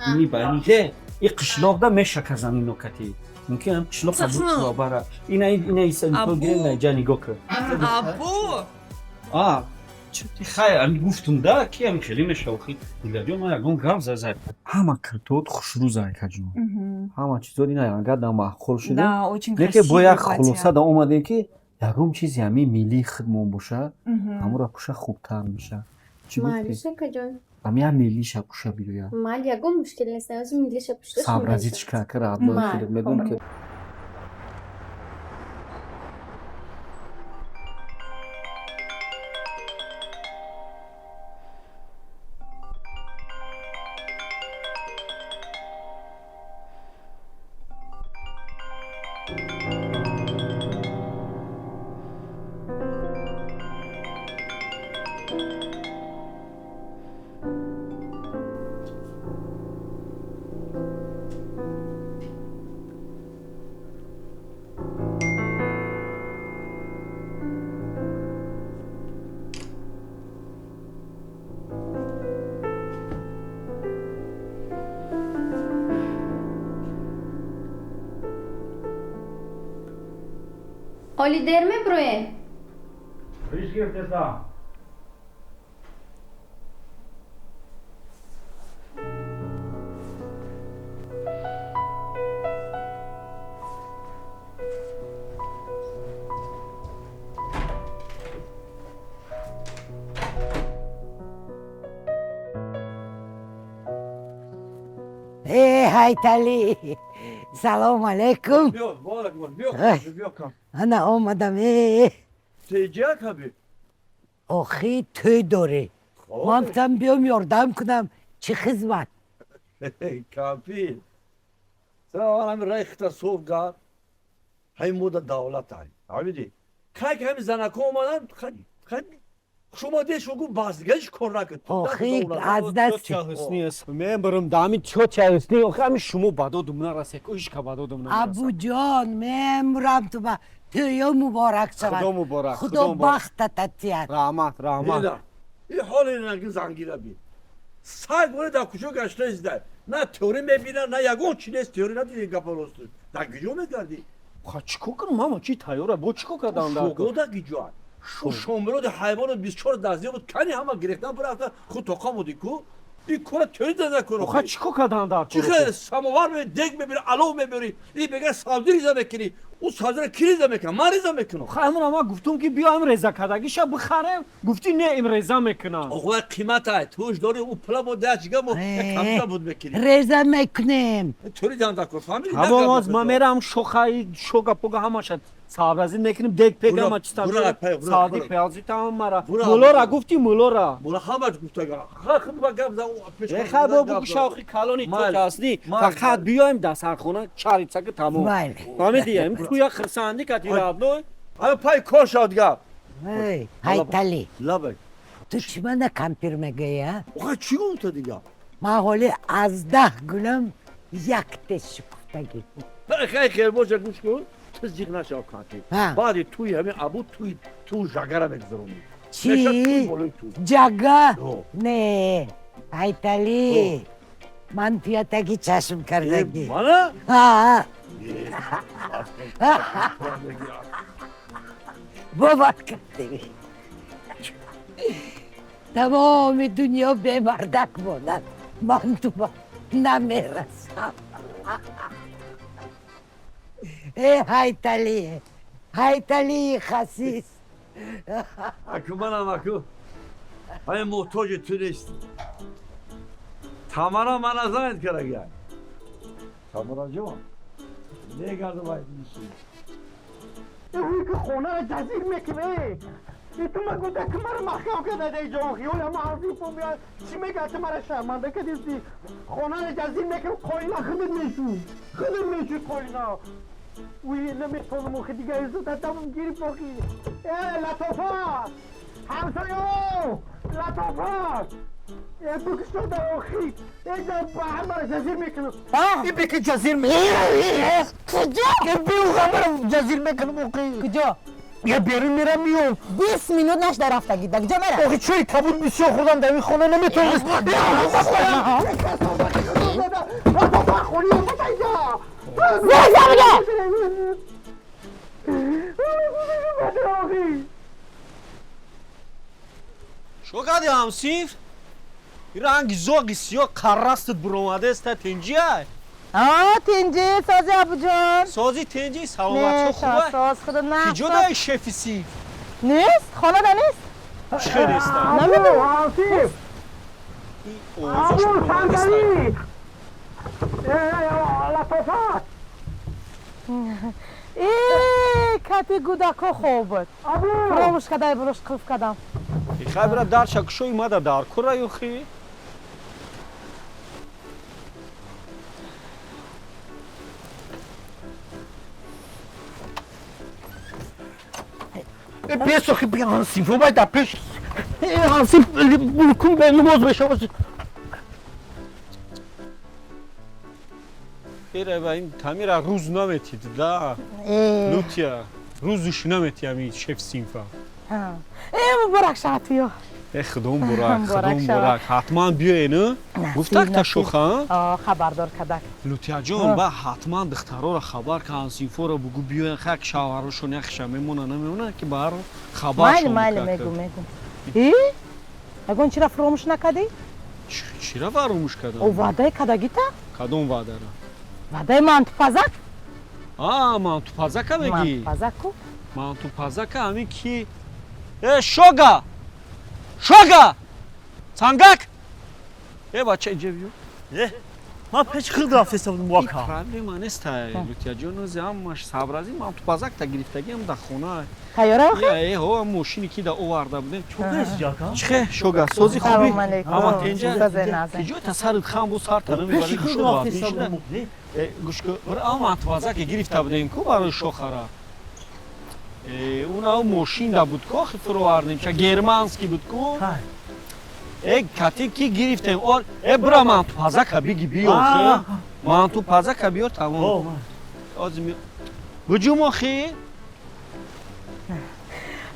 Ини ба ниге, и қишлоқда мешаказан ино кати. Мумкин ҳам қишлоқ бара. Ина ина иса нигоҳ гирем, ина иҷа нигоҳ кун. Абу! А, Хай, ами гуфтум да, ки ами хеле мешава, хи Дилаҷон, ман ягон гап зазад. Ҳама киртот хушрӯза, акаҷон. Ҳама чизо ина янга да маъқул шуда. Да, очень Лекин бо як красивое хулоса платье. да омадем, ки ягон чизи ҳамин миллии худмон боша, Мгм. ҳамонро пӯша хубтар меша. Чӣ гуфтӣ? Малиша, акаҷон. Ами як миллиша пӯша биёяд. Мал, ягон мушкил нест, ҳозир миллиша пӯшта. Сообразить ка, ка родной Мал. худат медонӣ ки. Оли дер меброем? Риш гирифтеса. Э, Ҳайталӣ, салом алейкум. Биё, борак бор, биё, Ай. биё кам. Ана омадам, э. Теҷа каби. Охи, тӯй дорӣ. Ман гуфтам, биём, ёрдам кунам. Чӣ хизмат? Кампир. Сара ҳами рай хита соф гар. Ҳами мода давлат ай. Ҳамиди. Кай ки ҳами занако омадан, хай шумо де шугу баздигаш кор накун. Охи, аз даст. Мебарам дами чо чаҳусни, охи, ами шумо ба додум нарасед, ҳичка ба додум нарасад. Абуҷон, мемурам ту ба тӯё муборак шавад. Худо муборак, худо худо муборак. бахтата тиҳад. Раҳмат, раҳмат. И ҳоли наги зангира бин. Саг боре дар куҷо гашта изда. На теорӣ мебина, на ягон чи нест, теорӣ надиди гапа росту. Дар куҷо мегардӣ? Ха, чӣ кор кунам, ҳама чи тайёра, бо чӣ кор кардан дар кор? Шугода киҷоа. Шу шомироди ҳайвоно 24 дастия буд, кани ҳама гирехтан бурафта, худ тоқа буди ку. И кора теорӣ да кор. Ха, чӣ кор кардан дар Чӣ хел самовар ме дег мебири, алов мебири, и бега сабзӣ риза мекунӣ. Ӯ сабзиро ки риза мекунад? Ман риза мекунам. Ха, ҳамона ман гуфтум, ки биё ҳам реза кардагиша бихарем, гуфтӣ не, им реза мекунам. Оғои қимат ай, туш дори ӯ пула мо дачига мо як камта буд мекунӣ. Реза мекунем. Теорӣ дан да кор, фаҳмидӣ? Ҳамон оз ман мерам шохаи шога пога ҳамаша сабразӣ мекунем, дег пег ҳама чиз бура, пай, бура, сади бура. пиёзи там мара Бура, мулора бура. Гуфтӣ мулора. Мула ҳамаш гуфтага. Ха, худ ба гап за пеш. Э, хай, бо бугу шавқи калони то Майли, ҳастӣ, майли, фақат биёем дастархона чарицаки тамом. Майли. Фаҳмидӣ? Ем туя хирсандӣ кати рабной. Ами пай кор шавд гап. Эй, Ҳайталӣ. Лабай. Ту чӣ мана кампир мегӯӣ, а? Охай, чӣ гуфта дига? Ман ҳоли аз 10 гулам якте шукуфтагӣ. Хай, хел боша, гӯш кун. Ту зиқ нашав, кампир. Ҳа. Баъди туи ҳамин абу туи ту жагара мегузаронӣ. Чӣ? Меша туй болои туй. Ҷага? О. Не, Ҳайталӣ. Ман туя таги чашм кардагӣ. Э, мана? Ҳа. Бовар кардӣ? Тамоми дунё бемардак монад, ман ту ба намерасам. Э, Ҳайталӣ, Ҳайталии хасис. Аку манам, аку. Ҳамин муҳтоҷи ту нест. Тамара мана занг карагай. Тамара ҷон. Мегардам ай миси. ки хонаро ҷазир мекунӣ. Ту магуда ки маро маҳкам карда ҷо хиёла ма азифо меяд. Чӣ мега, ту мара шарманда кардисти. Хонаро ҷазир мекунам, қоина худат мешӯ, худат мешӯ қоина. Уи, наметонам охи, дига иззататам гирифт охи. Э, латофат, ҳамсоё, латофат, э, бикушода охи, э, ҳамаро ҷазир мекунам. И беки ҷазир Куҷо? Биу, ҳамаро ҷазир мекунам охи. Куҷо? Я берун мерам, миём. 20 минут нашда рафтагӣ, да куҷо мера? Охи, чой кабуд бисёр хӯрдам, дар ин хона наметавонист. Хони омада инҷа. Реза мега! Охи. Чо кади ҳамсинф? Ранги зоғи сиёҳ қаррастат буромадеста, тинҷиай? А, тинҷи, сози абуҷон. Сози тинҷи, саломатчо хуба? Соз, худо на. Киҷо дай шефи синф? Нест, хонада нест. Чӣ хел неста? Намедонам. Ҳамсинф! Овозош буромадеста. Латофат! Э, кати гудако хоб буд. Фуромӯш кадай бурош қилф кадам. Хай бира дарша кушои мада дар кура юхи. Бесохи ҳамсинф омай дар пеш ҳамсинф булкун бенамоз мешавад. Ира ба ин тамира рӯз наметид да. Лутия рӯзуш намети ами шеф синфа. Э, муборак шавад туё. Э, худо муборак, худо муборак. Ҳатман биёен, гуфтак та шоха? Хабардор кадак. Лутияҷон, ба ҳатман духтароро хабар ка, ҳамсинфоро бугу биёен, хак шавҳарошон яхша мемона намемона ки ба ҳар хабар. Майли, майли, мегу, мегу. Э? Ягон чира фуромӯш накардӣ? Чира фаромӯш кардам? О, ваъдаи кадагита? Кадом ваъдара? Ваъдаи мантупазак? А, мантупазака мегӣ? Мантупазаку? Мантупазака ҳамин ки Э, шога! Шога! Сангак! Э, бача, инҷа биё. Э, ман пеш худ рафтеста будам вака. Проблема нест, Лутияҷон, ози ҳамаш сабрази мантупазак та гирифтагиам дар хона. Тайёра охи? Э, ҳо, мошине ки да оварда будем. Чихе, шога, сози хуби? Ҳама тенҷа? Киҷо та сарит хам бу сар та намебарӣ гӯшо баъд. Э, гӯшко, бир мантупазак гирифта будем ку барои шохара. Уна мошин да буд ку, охи фуровардем, ча германский буд ку. Э, кати ки гирифтем. Э, бира мантупазака биги биё, мантупазака биё, тамом. Ози буҷум охи?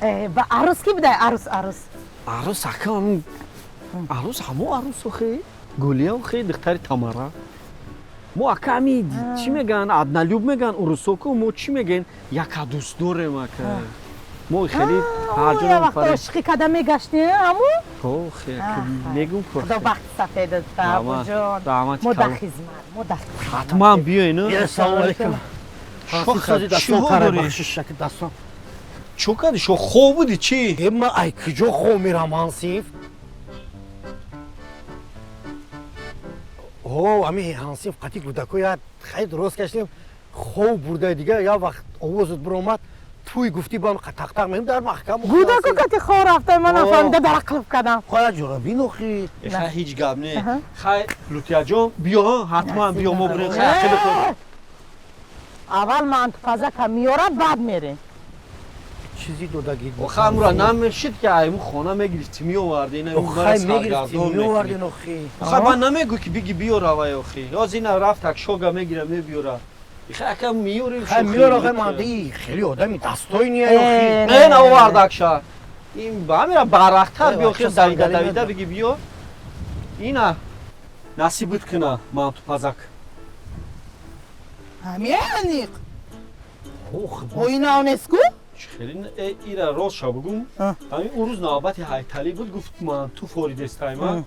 Э, ба арӯс ки будай, арӯс, арӯс? Арӯс ака, арӯс ҳамо арӯс охи. Гулия охи, духтари Тамара. Мо ака ами чӣ мегӯянд, однолюб мегӯянд урусо ку, мо чӣ мегӯем, яка дӯст дорем ака. Мо хеле ҳарҷо вақт ошиқӣ када мегаштем, ҳамо? Хо, мегум ку. Худо бахти сафедат, абуҷон. Мо дар хизмат, мо дар хизмат. Ҳатман биёен. Салому алейкум. Шоха, чиҳо дорӣ? Чо кардӣ? Шо хоб будӣ чӣ? Э, ман ай куҷо хоб мерам, ҳамсинф? О, ами ҳамсинф қати гудако я хай дуруст каштем, хоб бурда дига, я вақт овозат биромад, туй гуфтӣ бам тақтақ мем дар маҳкам. Гудако кати хоб рафта, ман нафаҳмида дар қилф кадам. Хоя ҷора бинохи. Хай ҳеҷ гап не. Хай Лутияҷон, биё, ҳатман биё, мо бирем. Хай ақиби худ. Аввал мантупазака меёрад, баъд мерем. Чизи додагӣ. Охе амура намешид ки айму хона мегирифтӣ меовардӣ, ина Охай мегирифтӣ меовардин охи. Охай ман намегӯ ки биги биёра вай охи. Ҳоз ина рафт так шога мегира мебиёра. Хай ака меёрем. Хай меёра охай ман ди хеле одами дастои охи. Не на овардакша. Ин ба ҳамира барақтар биё хел давида давида биги биё. Ина насибут куна мантупазак. Ҳамин аниқ. Ох, ина онеску? Хеле ира рост ша бугум. Ҳамин он рӯз навбати ҳайталӣ буд, гуфт манту форидестайма.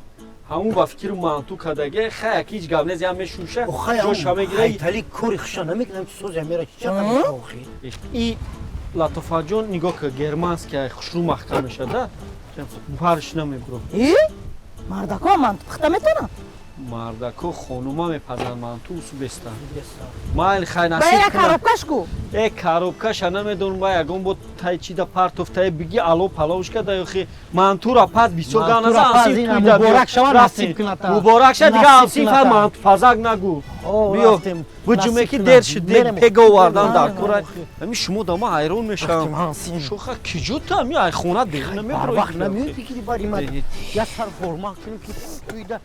Ҳамун ба фикри манту кадаге, хай ак ҳеҷ гап нест, ям мешӯша, ҷоша мегира. Ҳайталӣ кори хуша намекунам, ки соз ямера чӣ чақа охи. И Латофаҷон нигоҳ ка, германский хушрӯ маҳкам мешад, да? Парш намебуро. И? Мардако манту пухта метавонанд? Мардако хонума мепазанд манту усу беста. Майли хай насиб. Ба коробкаш ку? Э, коробкаша намедонам, ба ягон бо тай чида партоф тай биги ало паловш када охи мантура паз бисёр гап назан ҳамсинф туйда муборак шава насиб кунад. Муборак ша дига ҳамсинф мантупазак нагу. Биё буҷуме ки дер шуд, дер пега овардан дар кора. Ҳами шумо да ман ҳайрон мешавам. Шоха киҷо та ами ай хона берун намебарои. Вақт намеёд бигири бари ман. Я сар хурма кунем ки туйда.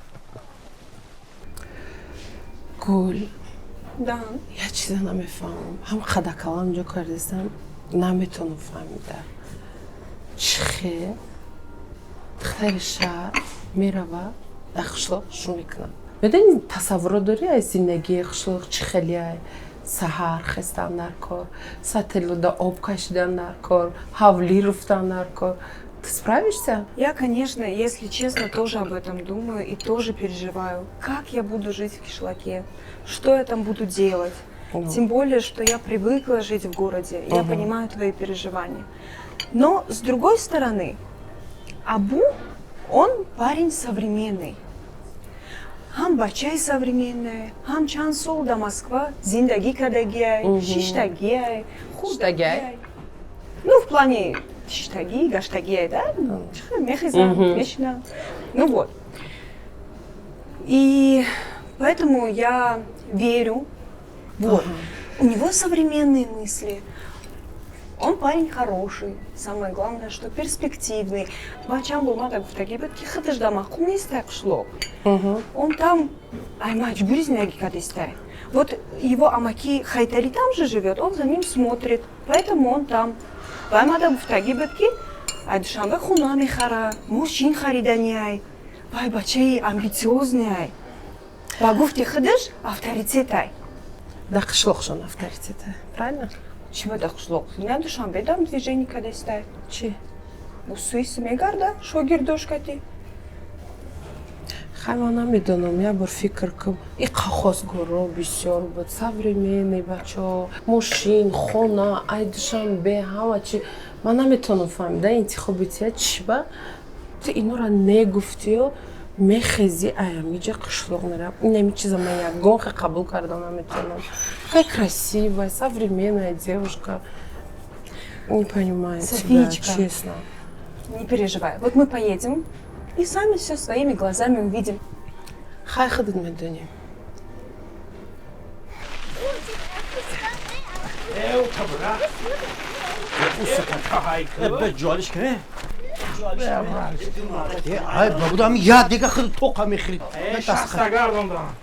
Гул, як чиза намефаҳмам. Ҳам қадакалам ҷо кардистам, наметонам фаҳмида. Чӣ хел духтари шаҳр мерава дар қишлоқ шу мекунад. Медонӣ тасаввурот дорӣ аз зиндагии қишлоқ чӣ хеле саҳар хестан дар кор, сателлода об кашидан дар кор, ҳавлӣ руфтан дар кор. Ты справишься? Я, конечно, если честно, тоже об этом думаю и тоже переживаю. Как я буду жить в кишлаке? Что я там буду делать? Ну. Тем более, что я привыкла жить в городе. Я Мгм. понимаю твои переживания. Но, с другой стороны, Абу, он парень современный. Ҳам бачаи современный, ҳам чанд сол да Москва зиндагӣ кардагиай, Мгм. шиштагиай, Шиштагиай? Ну, в плане шиштагӣ, гаштагиай, да? Мехезам, Мгм. мешинам. Ну вот. И поэтому я верю. Вот. У него современные мысли. Он парень хороший. Самое главное, что перспективный. Бачам был мада гуфтагӣ буд ки худаш да маъқул нестай қишлоқ. Он там, ай маҷбури зиндагӣ кардестай. Вот его амаки Хайтари там же живет, он за ним смотрит, поэтому он там. Вай мада гуфтагӣ буд ки ай Душанбе хона мехара, мошин хариданиай. Вай бачаи амбициозный ай. Ба гуфти худаш авторитетай. Да қишлоқшон авторитета, правильно? Чиба да қишлоқ? На Душанбе дам движение кадестай. Чи? Суис мегарда, шогирдош кати. Хай, ман намедонам, як бор фикр кун. И хостгоро бисёр буд, современный бачаҳо, мошин, хона, ай Душанбе, ҳама чи. Ман наметавонам фаҳмида интихоби тия чиба ту инора негуфтиё мехези аямиҷа қишлоқ мерам. Инами чиза ман ягон хе қабул карда наметавонам. Какая красивая, современная девушка. Не понимаю тебя, Софичка. честно. Не переживай. Вот мы поедем и сами все своими глазами увидим. Хай, худат медонӣ. Ҷолиш кне. Ай бабудам, я дига худ тоқа мехӯрид.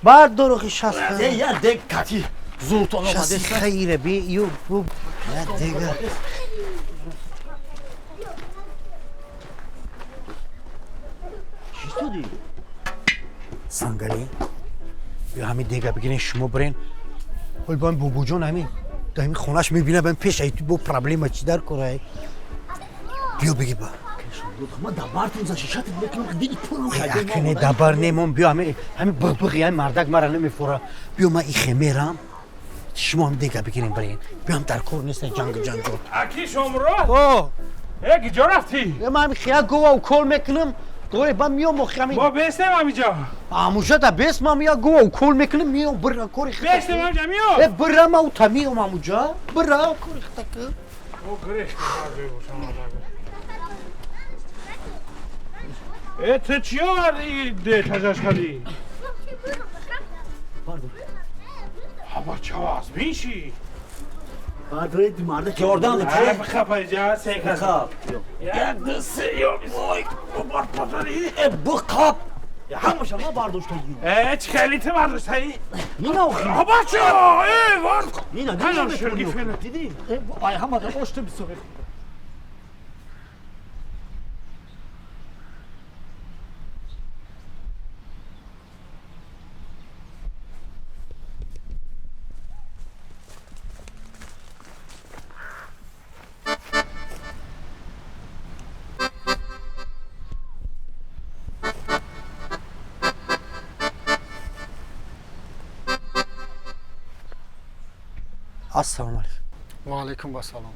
Бардор охи шаста. Я дег кати зуртон Шасти хайре би ю бу я дига. Чистуди? Сангали. Ё ҳамин дега бигирен шумо бирен. Ҳол бо бубуҷон ҳамин да ҳамин хонаш мебина бан пеш ай ту бо проблема чӣ дар корай. Биё бигӣ ба. Ма дабартон за шишатит мекунам, диди пулам. Акне дабар немон биё ҳамин ҳамин биғбиғи ҳамин мардак мара намефора. Биё ман ихе мерам. Шумо ҳам дега бигирен бирен. Биём дар кор нест ҷангу ҷанҷол. Аки шомро? О! Э, киҷо рафтӣ? Э, ман ҳамин хия гова укол мекунам. Доре ба миём охи ҳамин. Мо бестем ҳамиҷо. Амужа да бес ман я гова укол мекунам миём бира кори хита. Бестем ҳамиҷа миём. Э, бира ма ута миём амужа. Бира кори хита ки. О, греш. Э, ту чӣ овардӣ де тажаш кардӣ? Ҳаба чава аз бинши. Бардоред марда ёрдам Ай, бихапа иҷа, се кас. Як, ду, се, ё, вой, бар патари. Э, бихап. Ҳамаша ма бардоштагӣ. Э, чӣ хеле ту бардоштаӣ? Нина охи. Ҳаба чо, э, вар. Нина, Ҳанам ширги фена. Дидӣ? Ай ҳама да ошту бисо. Ассалому алайкум. Ва алайкум вассалом.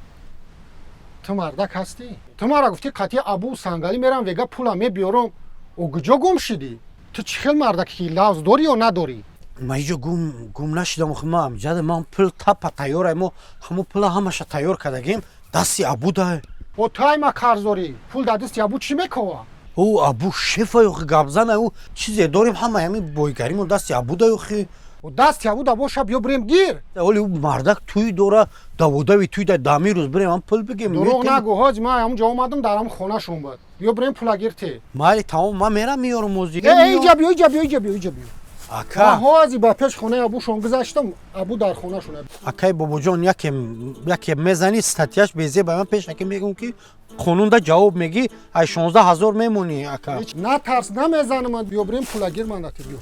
Ту мардак ҳастӣ? Ту мара гуфтӣ қатъи Абу Сангалӣ мерам вега пула мебиёрам. Ӯ куҷо гум шидӣ? Ту чӣ хел мардаки ки лавз дорӣ ё надорӣ? Ман ҳеҷо гум гум нашидам охи ман амҷада ман пул тапа тайёр мо ҳамо пула ҳамаша тайёр кардагим дасти Абу да. О тайма қарз дорӣ. Пул дар дасти Абу чӣ мекова? Ӯ Абу шефа охи гапзана ӯ чизе дорем ҳама ҳамин бойгаримон дасти Абу да охи. О дасти Абу да боша биё бирем гир. Оли ӯ мардак тӯй дора даводави тӯй да дами рӯз бирем ҳам пул бигем. Дурӯғ нагӯ ҳоҷ ман ҳамунҷо омадам дар ҳамун хонашон буд. Биё бирем пула гир те. Майли тамом ман мерам меёрам ози. Э, иҷа биё, иҷа биё, иҷа биё, иҷа биё. Ака. Ман ҳози ба пеш хонаи Абушон гузаштам, Абу дар хонашон. Акай бобоҷон яке яке мезани статьяш безе ба ман пеш яке мегӯм ки қонунда ҷавоб мегӣ ай 16 ҳазор мемонӣ ака. Натарс намезанам, биё бирем пула гир ман дати биё.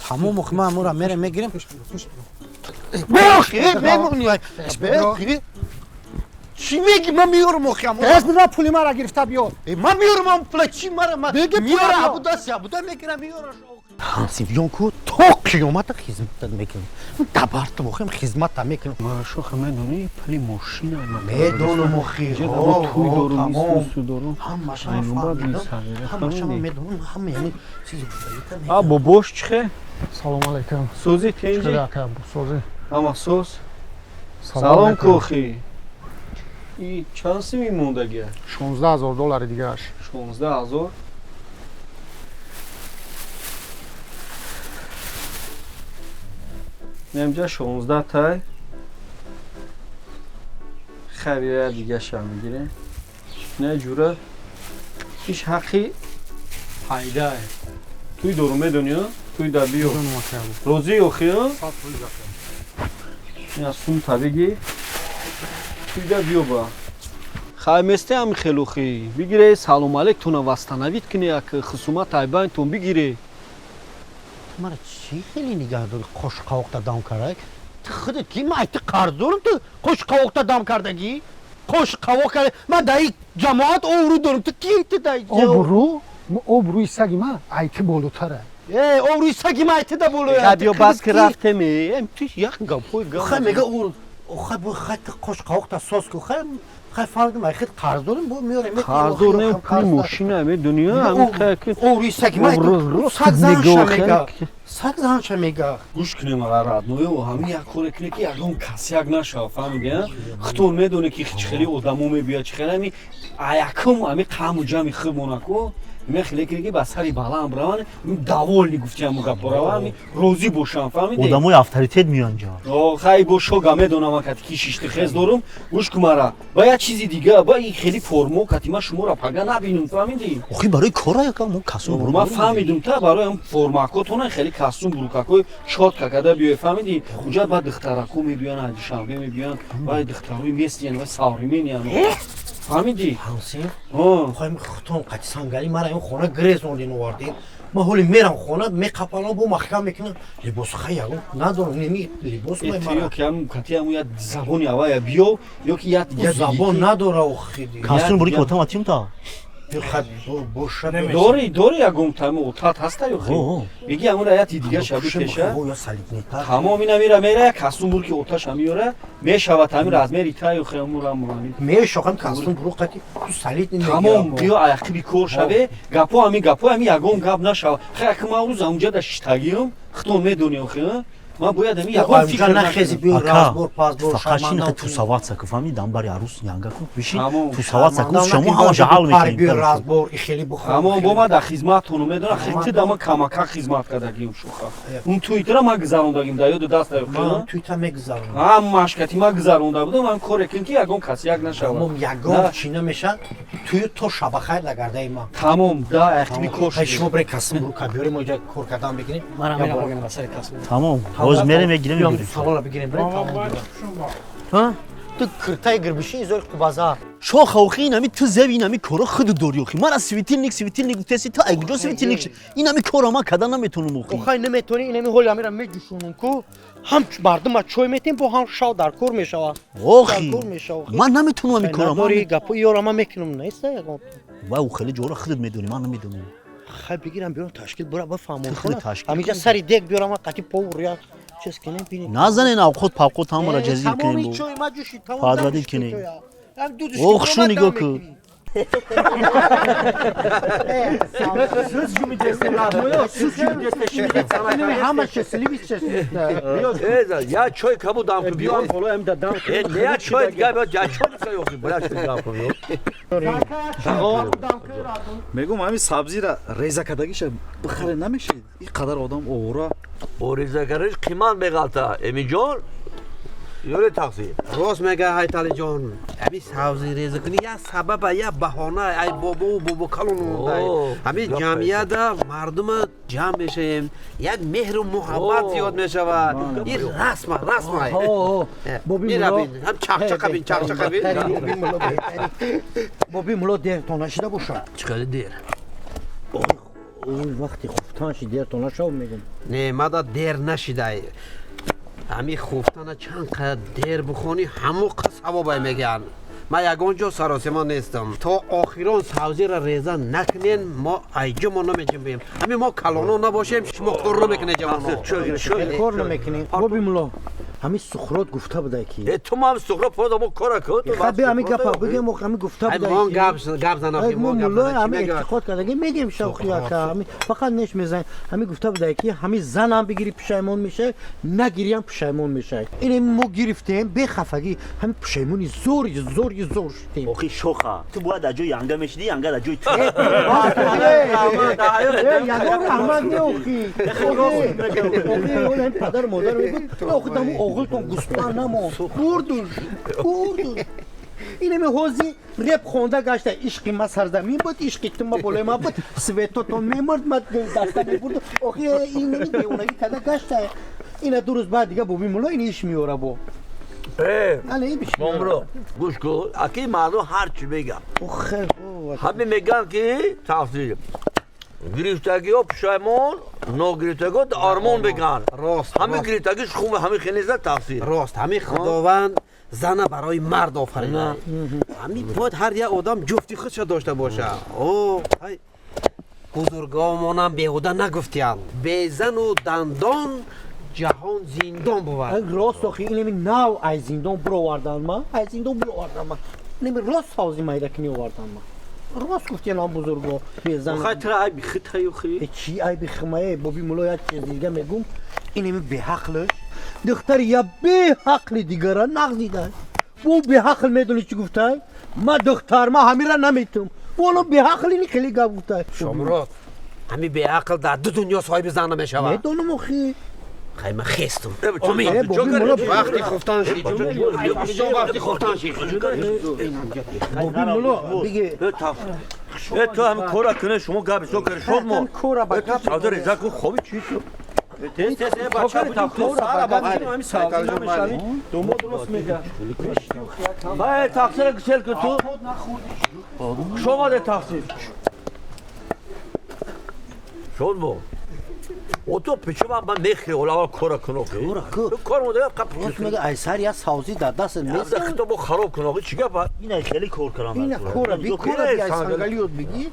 Тамом охи ман амура мерем мегирем. Бехи мемонӣ ай. Бехи. Чӣ мегӣ? Ман меёрам охи ҳамон. Тез бира пули мара гирифта биёр. Ман меёрам ҳамон пула чӣ мара ман меёра абуда сябуда мегирам меёраш. Ҳансифҷон ку то қиёмата хизматат мекунам. Дабартам охи хизмата мекунам. Мара шоха медонӣ пули мошина медонам охи. Туй дорум, исусу дорум. Ҳамаша фаҳмидам. Ҳамаша медонам, ҳама яъне чизи гуфтагита. А бобош чихе? Салом алейкум. Сӯзи тинҷи? Сӯзи. Ҳама сӯз. Салом кохи. И чанд сими мондагия? 16 000 доллари дигааш. 16 000? Немҷа 16 тай. Хайр, дигаша мегирем. Не ҷура иш ҳаққи пайдае. Туй дору медонӣ? Туй да биё. Розӣ охи? Ина сумта бигир. Туйда биё ба. Хай месте ами хелохи. Бигире салом алейктона восстановить кне як хусумат айбайнтон бигире. Мара чӣ хеле нигаҳ дорӣ қошқовоқта дам карак? Ту худат ки ман ту қарз дорам, ту қошқовоқта дам кардагӣ? Қошқовоқ карда ман дар ин ҷамоат обрӯ дорам, ту ки ту дар обрӯ? Обрӯи саги ман ай ту болотара. Э, обрӯи саги ман ай ту да болоя. Биё бас ки рафтем, ту як гапҳои гап. Хай мега ур хай бо хай ту қошқовоқта соз ку, хай хай фаҳмидам, ай худ қарз дорам, бо меорем. Қарз дорам, пули мошина медонӣ, ҳамин хай ки обрӯи саги ман саг занша мега. Саг занша мега. Гӯш кунем ара родной, ҳамин як коре кунем ки ягон кас як нашава, фаҳмидӣ? Худтон медонӣ ки чӣ хеле одамо мебиёяд, чӣ хеле ҳами аякум ҳами қаму ҷамъи худмона ку мехеле кунем ки ба сари баланд бираванд, довольный гуфти ҳамун гапо рава, ҳами розӣ бошанд, фаҳмидӣ? Одамои авторитет меоянд ҷо. О, хай бо шога медонам ман кати ки шишти хез дорум, гӯш кун мара. Ба як чизи дига, ба ин хеле формо кати ман шуморо пага набинум, фаҳмидӣ? Охи барои кора яка мо касум буру. Ман фаҳмидум та барои ҳам формакотона хеле кастюм бурукакои чётко када биёй, фаҳмидӣ? Уҷа ба духтарако мебиёянд, аз Душанбе мебиёянд, вай духтарои местиян, вай современныян. Фаҳмидӣ? Ҳамсин, хоҳем хутон қати сангалӣ мара ин хона гирезондин овардин. Ман ҳоли мерам хона, меқапалам, бо маҳкам мекунам. Либос хай ягон надорам, неми либос май мара. Ё ки ҳам кати ҳам як забони авая биё, ё ки як забон надора охи. Кастюм бури ки отам атим та. Дори, дори ягон тами отат ҳаста ё хе? Биги ҳамура яти дига шаби пеша. Тамом ина мера мера кастюм бур ки оташа меёра, мешавад ҳамин размери та ё хе ҳамура ҳамин. Мешохам кастюм буру қати ту солидный. Тамом биё аяқиби кор шаве, гапо ҳамин гапо ҳамин ягон гап нашава. Хе як ман рӯз ҳамунҷа да шиштагиам, худтон медонӣ охе, ман бояд ҳамин ягон фикр нахези биё разбор пасбор. Фақат шин хе тусоваться ку, фаҳмидӣ? Дам бари арӯс янга ку бишин тусоваться ку, шумо ҳамаша ҳал мекунем. Биё разбор хеле бухор. Тамом бо ман дар хизматтону медонам, хе ту да ман камака хизмат кардагиам шуха. Он туйтра ман гузарондагим да ёду даст да. Ман туйта мегузаронам. Ҳамаш кати ман гузаронда будам, ман коре кун ки ягон кас як нашавад. Тамом ягон чӣ намешад, тую то шабахайр нагардаи ман. Тамом да яхтими кор. Хай шумо бре касм рука биёрем, мо иҷа кор кардан бигирем. Ман мерам ба сари касм. Тамом. Боз мерем мегирем мегирем. Салона бигирем бре тамом. Ҳа? Ту киртаи гирбиши изори қубазар. Шоха охи ин ҳами ту зеви ин ҳами кора худу дори охи. Ман аз светильник светильник гуфтаси ту ай куҷо светильник? Ин ҳами кора ман кардан наметонам охи. Охай наметонӣ, ин ҳами ҳоли ҳамира меҷӯшонам ку ҳам мардума чой метем, бо ҳам шав дар кор мешавад. Охи ман наметонам ҳами кора. Надори гапо ёра ман мекунам неста ягон. Вай ӯ хеле ҷора худат медонӣ, ман намедонам. Хай бигирам биёрам ташкил бура бафаҳмон. Ҳаминҷа сари дег биёрам қати повар як чиз кунем бинем. Назанен авқот павқот ҳамаро ҷазир кунем. Чой ма ҷӯши тамом. Подводить кунем. Ох шу нигоҳ кун. Я чой кабу дам кун биё. Не чой дига биё, я чой дига ёхи, бля чой дам кун биё. Мегум ҳамин сабзира реза кардагиша бихаре намешид. Ин қадар одам овора. О реза кардагиш қимат меғалта. Эминҷон, ёре тақсир. Рост мега Ҳайталиҷон. Ҳамин сабзи реза кунӣ як сабаба, як баҳона, ай бобову бобокалон мондай. Ҳамин ҷамъията мардума ҷамъ мешавем, як меҳру муҳаббат зиёд мешавад. Ин расма, расма. Мирабин, ҳам чақчақа бин, чақчақа бин. Боби мулло дертон нашида бошад. Чӣ қадар дер? Он вақти хуфтан ши дертон нашав мегум. Не, мада дер нашидай. Ҳамин хуфтана чанд қадар дер бихонӣ, ҳамон қад савобай мегӯянд. Ман ягон ҷо саросима нестам. То охирон савзиро реза накунен, мо айҷо мо намеҷунбем. Ҳамин мо калоно набошем, шумо кор намекунед ҷавоно. Кор намекунем. Боби мулло, ҳамин Сухрот гуфта буда ки. Ту ҳам Сухрот пода мо кора кун. Хаби ҳамин гапа бигем, ҳамин гуфта буда. Мон гап гап занам ки мо мулло ҳамин эътиқод кардаги мегем шавқи ака, ҳамин фақат неш мезанем. Ҳамин гуфта буда ки ҳамин занам бигири пушаймон мешавӣ, нагириам пушаймон мешавӣ. Ин мо гирифтем бехафагӣ, ҳамин пушаймони зори зори зор шудем. Охи шоха, ту бояд дар ҷои янга мешидӣ, янга дар ҷои ту. Ягон раҳмат не охи. Охи, падар модар мегуфт, охи даму оғилтон гӯспанд намонд. Бурдуш, бурдуш. Инаме ҳози реп хонда гашта, ишқи ма сарзамин буд, ишқи ту ма болои ма буд, светотон мемурд, ма даста мебурд. Охи инами девонагӣ карда гашта. Ина ду рӯз баъд дига боби мулло ин иш меора бо. Момро, гӯш кун, аки мардум ҳар чӣ мегӯяд. Ҳаме мегӯянд ки тафсир гирифтагиҳо пушаймон, ногирифтагиҳо армон мегӯянд. Рост. Ҳамин гирифтагиш хуб, ҳамин хеле за тафсир. Рост, ҳамин Худованд зана барои мард офарида. Ҳамин бояд ҳар як одам ҷуфти худша дошта бошад. О, бузургомонам беҳуда нагуфтиянд. Безану дандон ҷаҳон зиндон бувад. Рост охи, инами нав аз зиндон бировардан ма, аз зиндон бировардан ма. Инами рост савзи майдакни овардан ма. Рост гуфтиян ам бузурго, безан. Хай тра айби хитаю хи. Чӣ айби химае, боби мулло як чиз дига мегум, инами беҳақлиш. Духтари я беҳақли дигара нағз дидай. Бу беҳақл медони чӣ гуфтай? Ма духтар, ма ҳамира наметум. Боло беҳақли ни хеле гап гуфтай. Шомурод, ҳами беақл дар ду дунё соҳиби зан намешавад. Медонам охи. Хай ман хестум. Омин. Вақти хуфтан шид. Вақти хуфтан шид. Боби мулло биги. Ту ҳами кора кунӣ, шумо гап бисёр кардӣ. Шод мо. Савда реза кун, хоби чӣ ту? Тез тез бача будем, ту сара бача ҳами савда намешавӣ. Домо дуруст мега. Хай тафсира гусел кун ту. Шомаде тафсир. Шод мо. Ото пичува ман мехри олава кора кун охи. Кор мода қап. Рост мега ай сар я савзи дар даст меза. Хито бо хароб кун охи чӣ гап? Ина хеле кор кардам. Ина кора би кора би ай сангалиёт биги.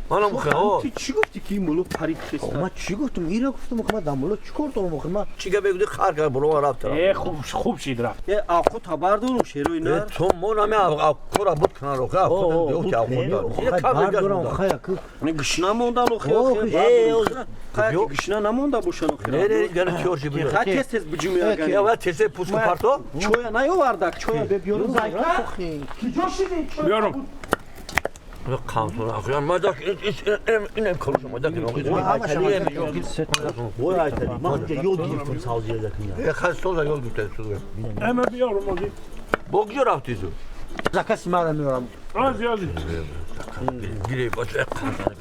Манам хо. Ту чӣ гуфтӣ ки мулло парид хеста? Ма чӣ гуфтам? Ира гуфтам охи ман дар мулло чӣ кор дорам охи ма? Чӣ гап мегӯди хар кард було рафт. Хуб хуб шид рафт. Авқот хабар дорум шерои нар. То мо нами кора буд кунан охи авқот. Хабар дорам хай ак. Гушна мондан охи. Хай гушна намонда бошан охи. Не не гана чорши буд. Хай тез тез биҷум яган. Я ва тез тез пуску парто. Чоя наёвардак, чоя бебиёрум зайка. Киҷо шидӣ? Биёрум. Қамсун охи мадак ин корш мадак Вой айтали, ман ҷа ёд гирифтам савзи реза кунам. Э хай соза ёд гирифтам. Ама биёрум ози. Бо киҷо рафтӣ ту? Закаси мара меорам. Ози ози. Гире бача қамсун.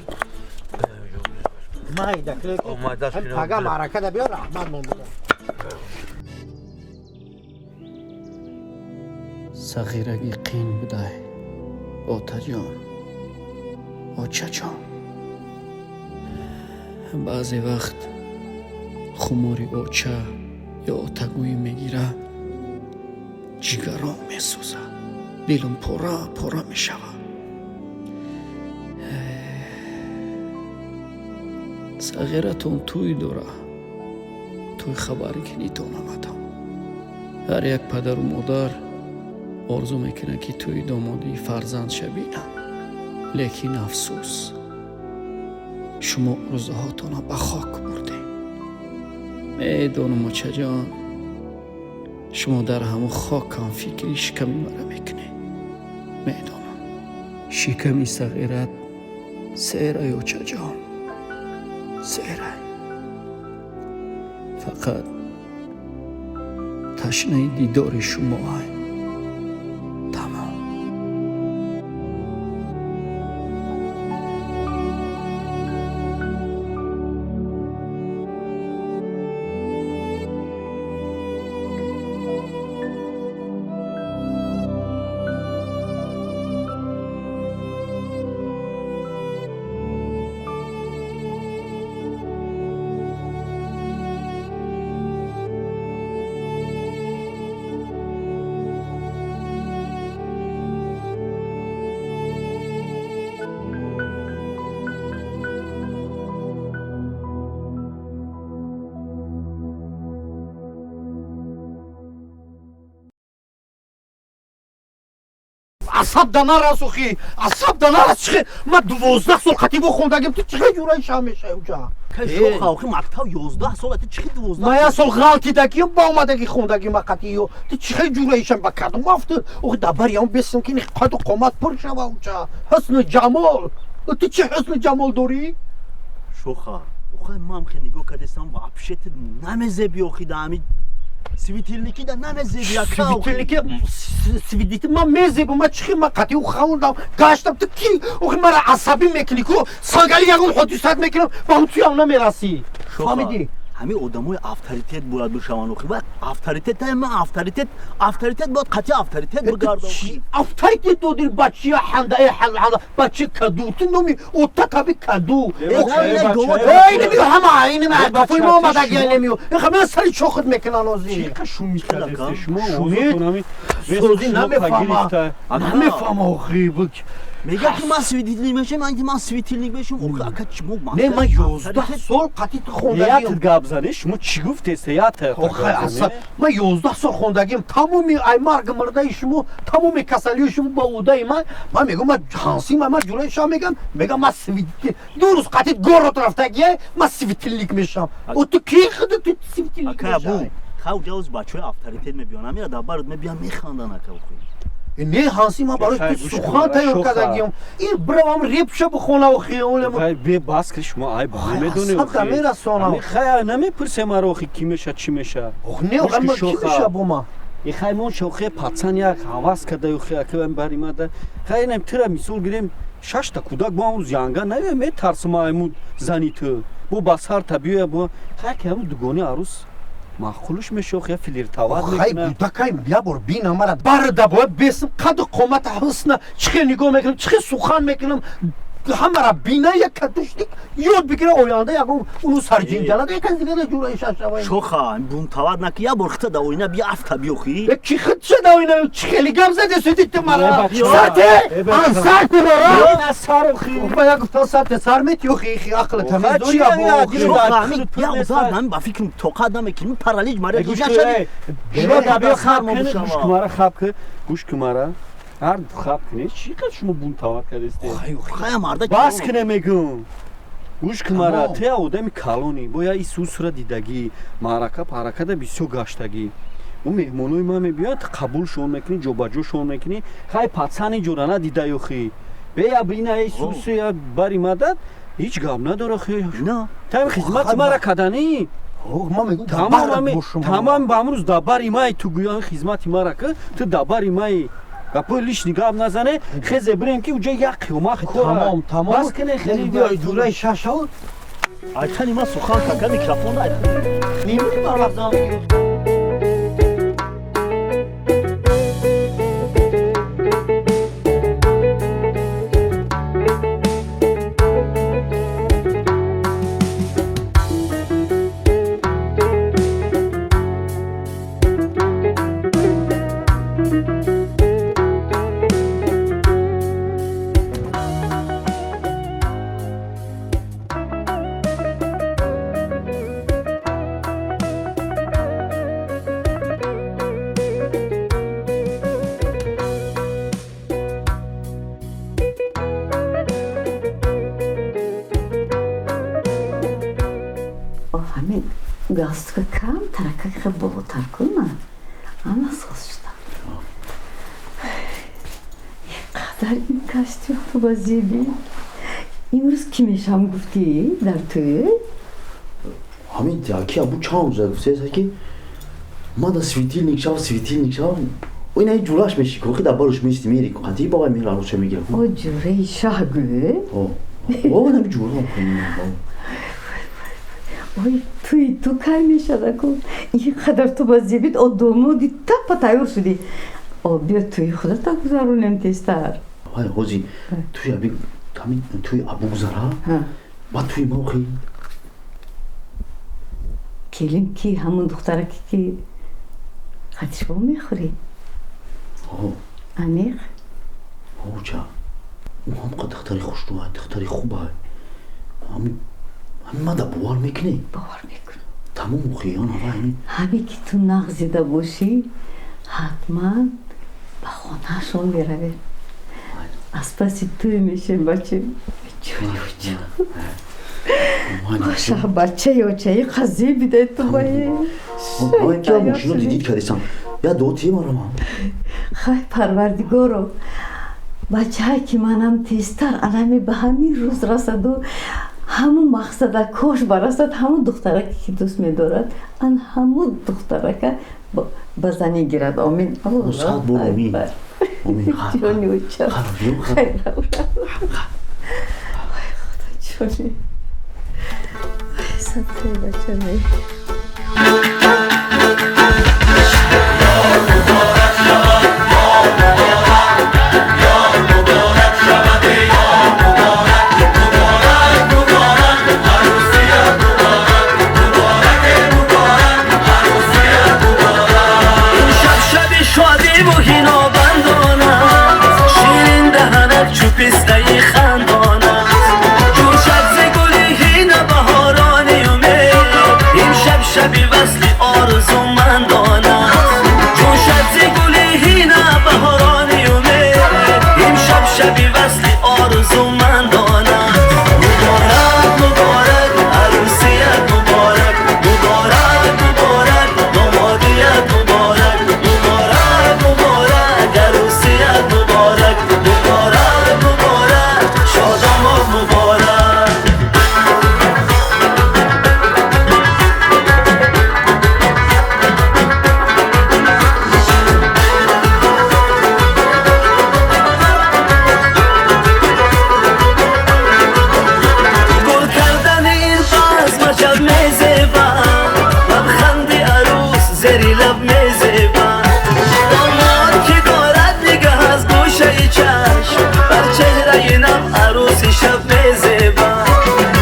Майда клек. Пага маърака да биёр раҳмат монда. Сағирагӣ қин будай, отаҷон, очаҷон. Баъзе вақт хумори оча ё отагӯӣ мегира, ҷигаром месӯзад, дилам пора пора мешавад. Сағиратон тӯй дора, тӯй хабаре ки нитон омадам. Ҳар як падару модар орзу мекунад, ки тӯи домодии фарзандша бинад. Лекин афсӯс, шумо орзуҳотонро ба хок бурдед. Медонам, очаҷон, шумо дар ҳамон хокам фикри шиками мара мекунед. Медонам, шиками сағират серай, очаҷон, серай. Фақат ташнаи дидори шумоай. Тамом. Асаб да нарас охи, асаб да нарас чихе. Ма 12 сол қатибо хондагим, ту чихе ҷураи шаҳ мешавӣ уҷа? Шоха, охи мактаб 11 сол, ту чихе 12? Ма як сол ғалтидагим, ба омадаги хондаги ма қатиё. Ту чихе ҷураи шам ба кадом афту? Охи дабари ам бесим ки қаду қомат пур шава уҷа. Ҳусну ҷамол. Ту чи ҳусну ҷамол дорӣ? Шоха, охи ман хе нигоҳ кардестам, вообще ту намезеби охи да ҳами светильники да намезеби ака. Светильники, светильники ман мезебам, ман чихи ман қатъи хондам, гаштам, ту ки охи мара асабӣ мекунӣ ку, сангали ягон ҳодисат мекунам, ба ҳам туям намерасӣ. Фаҳмидӣ? Ҳамин одамои авторитет бояд бишаванд охи. Ва авторитет ма авторитет, авторитет бояд қатъи авторитет бигардад. Авторитет додир бачия ҳанда, э ҳанда, бачи каду, ту номи ота таби каду. Эй, немиё ҳама, ин гафои мо омадагия немиё. Ин сари чохот мекунан ози. Чӣ шумид кардесте шумо? Созӣ намефаҳма. Намефаҳма охи. Мегӯяд ки ман светильник мешавам, ман ки ман светильник мешавам. Охи ака чимо ман? Не, ман 11 сол қатъи ту хондагим. Ятр гап занӣ, шумо чӣ гуфтед? Ятр. Охи аса, ман 11 сол хондагим, тамоми ай марг мурдаи шумо, тамоми касалиҳои шумо ба удаи ман. Ман мегӯям ман ҳансим, ман ҷураи шаҳ мегӯям, мегӯям ман светильник. Ду рӯз қатъи город рафтагия, ман светильник мешавам. О ту ки худ ту светильник мешавӣ? Ака бу, хав ҷавз бачаҳои авторитет мебиён, амира дар барот мебиён механдан ака охи. Не, ҳанси ман барои ту сухан тайёр кардагиам. Ин биравам репша бихона охи. Хай бе бас ки шумо айб намедонед. Асаб намерасонам. Хай намепурсем маро охи ки меша чӣ меша. Ох не, охи ман чӣ меша бо ман? И хай мон шохе пацан як ҳавас карда охи ака бари мада. Хай инам тира мисол гирем шашта кӯдак бо ҳамрӯз янга наве метарсам айму зани ту. Бо ба сар та биёя бо хай ки ҳаму дугони арӯс маъқулш мешох я флиртовать мекунад. Хай гудакай я бор бина мара барда бояд бесм қаду қомата ҳусна чихе нигоҳ мекунам, чихе сухан мекунам, ҳамара бина як катушник ёд бигира оянда ягон уну сарҷинҷалада яказ дигара ҷураи шашавай. Шоха, бунтовать наки, я бор хита да оина бия афта биёхи. Ки хитша да оина чихели гап заде суди ту мара. Сарте, ан сарте бара. Сарохи. Ба я гуфтам сарте сар мети охи хи ақл тамиз дори я бо. Шоха, ҳамин я узар ҳамин ба фикрам тоқат намекунем, паралич мара гӯшашади. Биё биё хаб кун, гӯш кун мара хаб кун, гӯш кун мара. Ҳар хаб кунед, чӣ қадр шумо бунтовать кардестед? Хай марда бас куне мегӯм. Гӯш кун мара, ту як одами калонӣ, бо я исусра дидагӣ, маърака паракада бисёр гаштагӣ. Ӯ меҳмонои ман мебиёяд, ту қабулшон мекунӣ, ҷобаҷошон мекунӣ. Хай пацани ҷора надида ёхи. Бе я бина исусе я бари мадад, ҳеҷ гап надора хи. Та хизмати мара каданӣ. Тамом ба амрӯз дар бари май ту гӯян хизмати мара ки, ту дар бари май. Гапои лишний гап назане, хезе бирем ки уҷа як қиёмат кора. Тамом, тамом. Бас кне хели ҷураи шашав. Айтани ман сухан кака микрофон айт. Нимри барвақт зам. Галстука кам тарака болотар кунма. Ана соз шуда. Қадар ин костюм ба зеби. Имрӯз кӣ мешам гуфтӣ дар тӯй? Ҳамин ки абу чанд рӯза гуфтеса ки ман да светильник шав, светильник шав. Ина ҷураш меши, ки дар барош мести мери, қати бабай мера рӯша мегирам. О ҷураи шаҳ гӯ? О. О, нами ҷура. Ой, туи ту кай мешадаку? Ин қадар ту ба зебит о домоди таппа тайёр шудӣ. О, биё туи худата гузаронем тезтар. Вай, ҳози туи аби ҳамин туи абу гузара? Баъд туи ма охи. Келин ки ҳамон духтараке ки хатишбо мехӯрӣ? О. Амиқ? Оча. Ӯ ҳам қа духтари хушрӯай, духтари хубай. Ҳамин мада бовар мекунӣ? Бовар мекунам. Тамом охи, ана вай ҳамин. Ҳаме ки ту нағз дида бошӣ, ҳатман ба хонаашон меравем. Аз паси тӯй мешем, бача. Ҷони оча. Боша, бачаи очаи қазӣ бидай ту баи. Ман ки мошино дидид кардисам. Я до ти марама. Хай, Парвардигоро, бачае ки манам тезтар алами ба ҳамин рӯз расаду ҳамун мақсада кош барасад, ҳамун духтараке ки дӯст медорад, ан ҳамун духтарака ба занӣ гирад. Омин. Сад бор омин. Омин. Ҷони оча. Ой, Худо, ҷони. Садқаи бача. Пистаи хандона ҷӯшад зи гули ҳина баҳорони умед, имшаб шаби васли орзумандона. Ҷӯшад зи гули ҳина баҳорони умед, имшаб шаби васли орзумандона. Муборак, муборак, арӯсият муборак, муборак, муборак, домодият муборак, муборак, муборак, арӯсият муборак, муборак, муборак, шодомон муборак. Гул кардани ин базм аҷаб мезебад, лабханди арӯс зери лаб мезебад. Домод ки дорад нигаҳ аз гӯшаи чашм, бар чеҳраи нав арӯси шаб мезебад.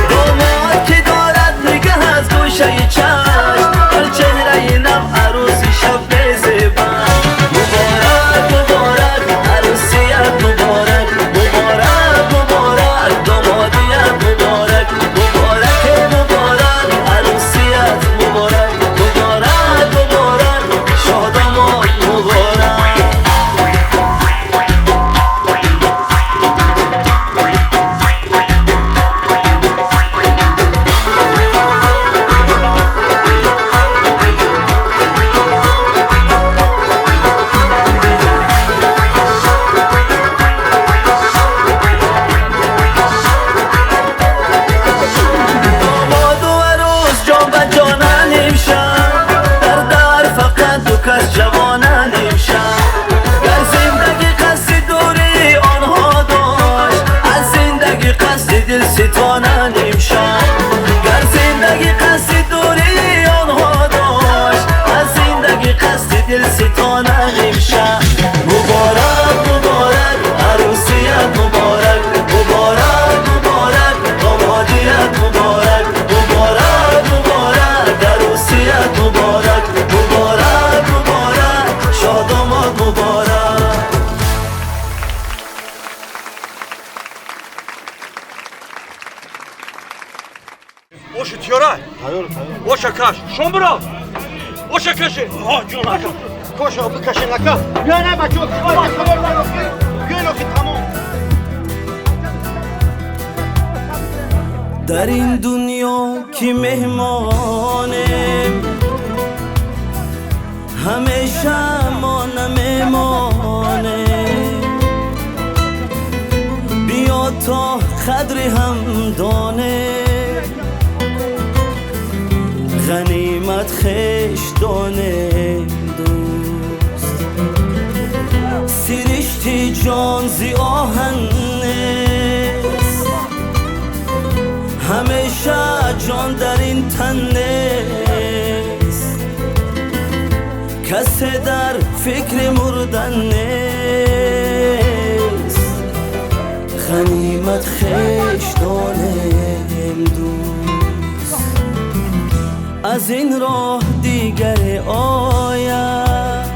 Домод ки дорад нигаҳ аз гӯшаи чашм, бар чеҳраи нав арӯси шаб мезебад. Муборак, муборак, арӯсият муборак, муборак, муборак, домодият муборак, муборак, муборак, арӯсият муборак, муборак, муборак, шодомон муборак. Домоду арӯс ҷон ба ҷонан имшаб, дар дар фақат ду кас ҷавонан имшаб. Гар зиндагӣ қасди дурии онҳо дошт, аз зиндагӣ қасди дил ситонан имшаб. Гар зиндагӣ қасди дурии онҳо дошт, аз зиндагӣ қасди дил ситонан имшаб. Муборак, муборак, арӯсият муборак, муборак, муборак, домодият муборак, муборак, муборак, арӯсият муборак, муборак, муборак, шодомон муборак. Оша тиёра? Оша каш. Шом бро. Оша каши. Ҳо, ҷон ака. Коша бикашен ака. Не, не, бачо, биёин охи, тамом. Дар ин дунё ки меҳмонем, ҳамеша мо намемонем. Биё то қадри ҳам донем, ғанимат хеш донем дӯст. Сиришти ҷон зи оҳан нест, ҳамеша ҷон дар ин тан нест. Касе дар фикри мурдан нест, ғанимат хеш донем дӯст. Аз ин роҳ дигаре ояд,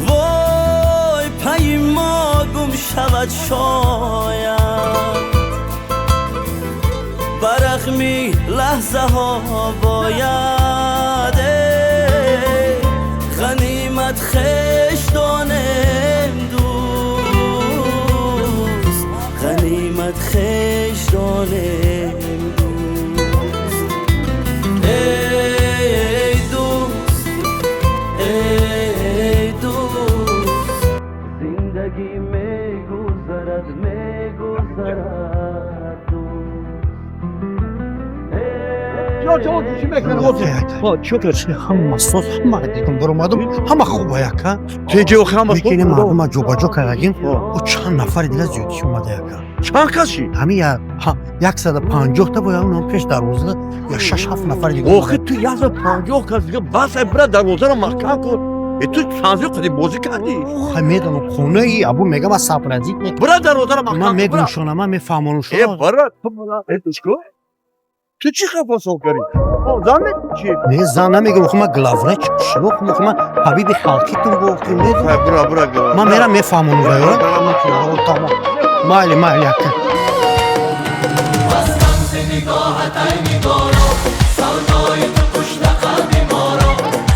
вой, пайи мо гум шавад шояд. Ба рағми лаҳзаҳо бояд, эй, ғанимат хеш донем дӯст. دانیم دوست. ای دوست، ای دوست، زندگی میگذرد میگذرد ҳама соз, ҳама дидам, баромадам, ҳама хуба яка. Теҷи охи ҳама соз? Лекин мардума ҷобаҷо кардагим, о чанд нафари дига зиёдӣ омада яка. Чанд кас ши? Ҳамин 150 та бояд, онам пеш дарвоза я шаш ҳафт нафари дига. Охи ту 150 кас дига бас, ай бира дарвозаро маҳкам кун. Э, ту санзиё қади бозӣ кардӣ. Хай, медонам, хонаи абу мега ма сапразит мекунам. Бира дарвозаро маҳкам Ман кун. мегӯшонам, ман мефаҳмонам. Э, бира, ту бира. Э, душко. Ту чӣ хафа сол кардӣ? Зан чӣ? Не, зан намегирам, охи ман главврач шумо, охи ман табиби халқитум бо, охи медонам. Бира, бира. Ман мерам мефаҳмонам вайро. Тамом. Майли, майли, ака. مستم ز نگاهت ای نگارا، سودای تو کشته قلب ما را.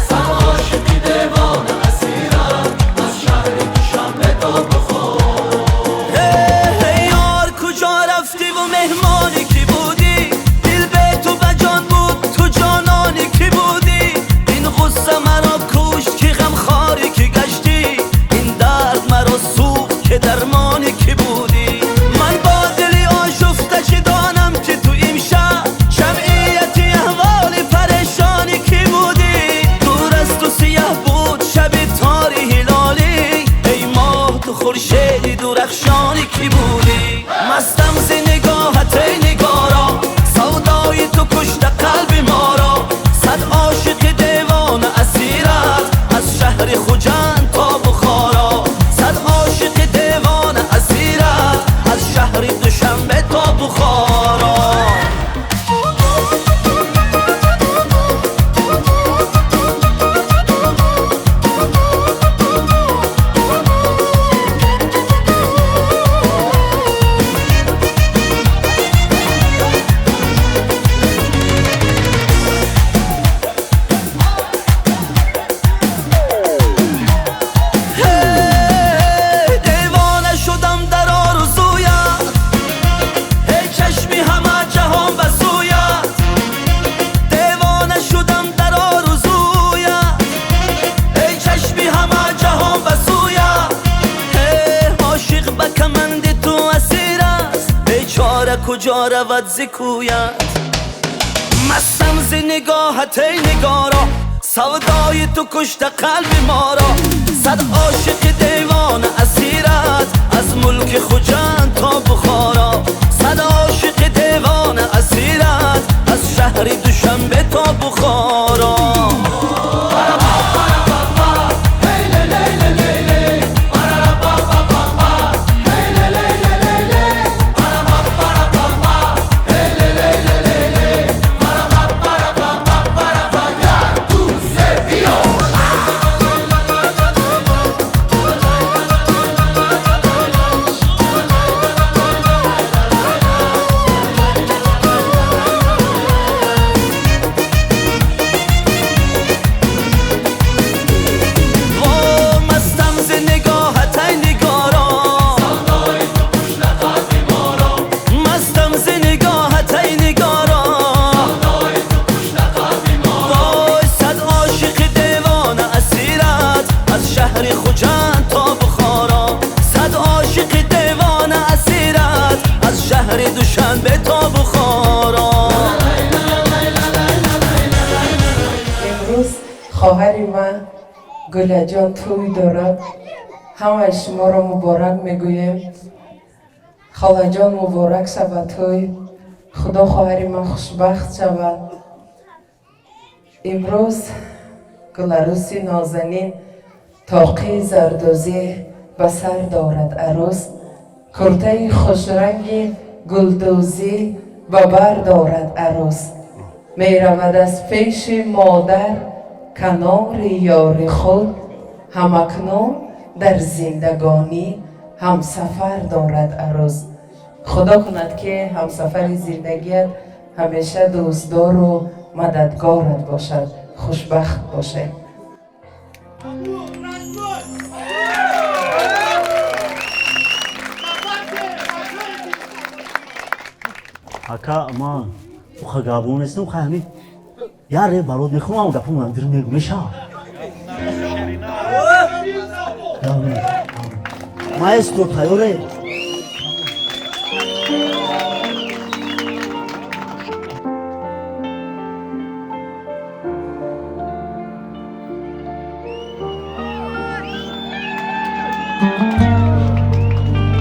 صد عاشق دیوانه اسیرم از شهر دوشنبه تا بخارا. ای یار کجا رفتی و مهمانی کی بودی؟ دل به تو به جان بود، تو جانانی کی بودی؟ این غصه مرا کشت که غمخواری که گشتی، این درد مرا سوخت که درمانی کی بودی؟ من با دلی آشفته چه دانم که تو امشب جمعیتی احوال پریشانی کی بودی؟ دور از تو سیه بود شب تاری هلالی، ای ماه تو خورشیدی درخشانی کی بودی؟ مستم ز نگاهت ای نگارا، سودای تو کشته قلب ما را. صد عاشق دیوانه اسیرت از شهر خجند تا بخارا. صد عاشق دیوانه اسیرت از شهر دوشنبه تا بخارا. Hey, دیوانه شدم در آرزویت، ای چشمی همه جهان به سویت. دیوانه شدم در آرزویت، ای چشمی همه جهان به سویت. ای عاشق به کمند تو اسیر است، بیچاره کجا رود ز کویت؟ مستم ز نگاهت ای نگارا، سودای تو کشته قلب ما را. صد عاشق دیوانه اسیرت از ملک خجند تا بخارا. صد عاشق دیوانه اسیرت از شهر دوشنبه تا بخارا. وا مستم ز نگاهت ای نگارا، مستم ز نگاهت ای نگارا. وای صد عاشق دیوانه اسیرت از شهر خجند تا بخارا. صد عاشق دیوانه اسیرت از شهر دوشنبه تا بخارا. امروز خواهر من گلجان توی دارد. همه شما را مبارک میگویم. خاله جان مبارک شود توی. خدا خواهر من خوشبخت شود. امروز گلعروسی نازنین طاقی زردوزی به سر دارد عروس. کرته خوشرنگ گلدوزی به بر دارد عروس. می رود از پیش مادر کنار یار خود، همکنون در زندگانی همسفر دارد عروس. خدا کند که همسفر زندگیت همیشه دوستدار و مددگارت باشد. خوشبخت باشه. Ака, ман уха гапо нестам, хай ҳамин яре барот мехоҳам, гапо ман дир мегу меша. Маэстро тайёре?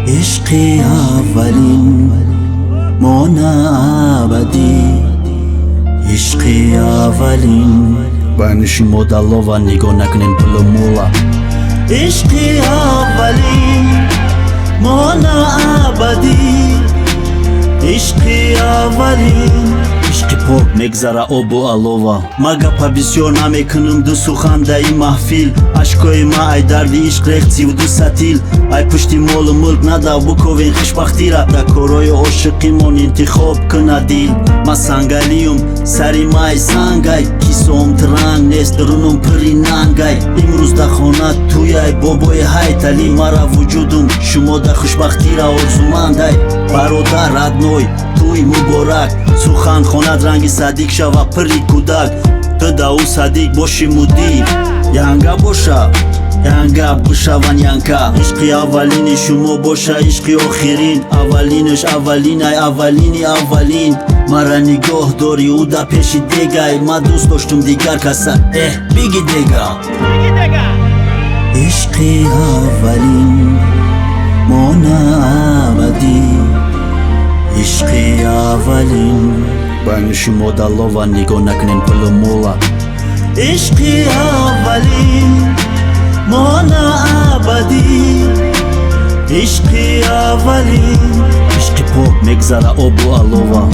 Ишқи аввалин мона абадӣ, ишқи аввалин байни шумо даллова нигоҳ накунем пулу мула. Ишқи аввалин мона абадӣ, ишқи аввалин. Ишқи пок мегзара обу алова. Ма гапа бисёр намекунам, ду сухан дар ин маҳфил. Ашкои ма ай дарди ишқ рехт сивду сатил. Ай пушти молу мулк надав буковен хушбахтира. Дар корҳои ошиқимон интихоб куна дил. Ма сангалиюм, сари ма ай сангай, кисоам транг нест, дурунум пури нангай. Имрӯз дар хона туяй бобои ҳайталӣ. Мара вуҷудум шумо дар хушбахтира орзумандай. Бародар родной, туй муборак. Сухан хонад ранги садиқ шава пири кӯдак. Ту да ӯ садиқ боши мудир. Янга боша, янга бишаван янка. Ишқи аввалини шумо боша ишқи охирин. Аввалинаш аввалинай, аввалини аввалин. Мара нигоҳ дорӣ, ӯ дар пеши дегай. Ма дӯст доштум дигар каса, эҳ биги дега. Ишқи аввалин мона абадӣ, ишқи аввалин. Байни шумо даллова нигоҳ накунем пулу мула. Ишқи аввалин мона абадӣ, ишқи аввалин. Ишқи пок мегзара обу алова.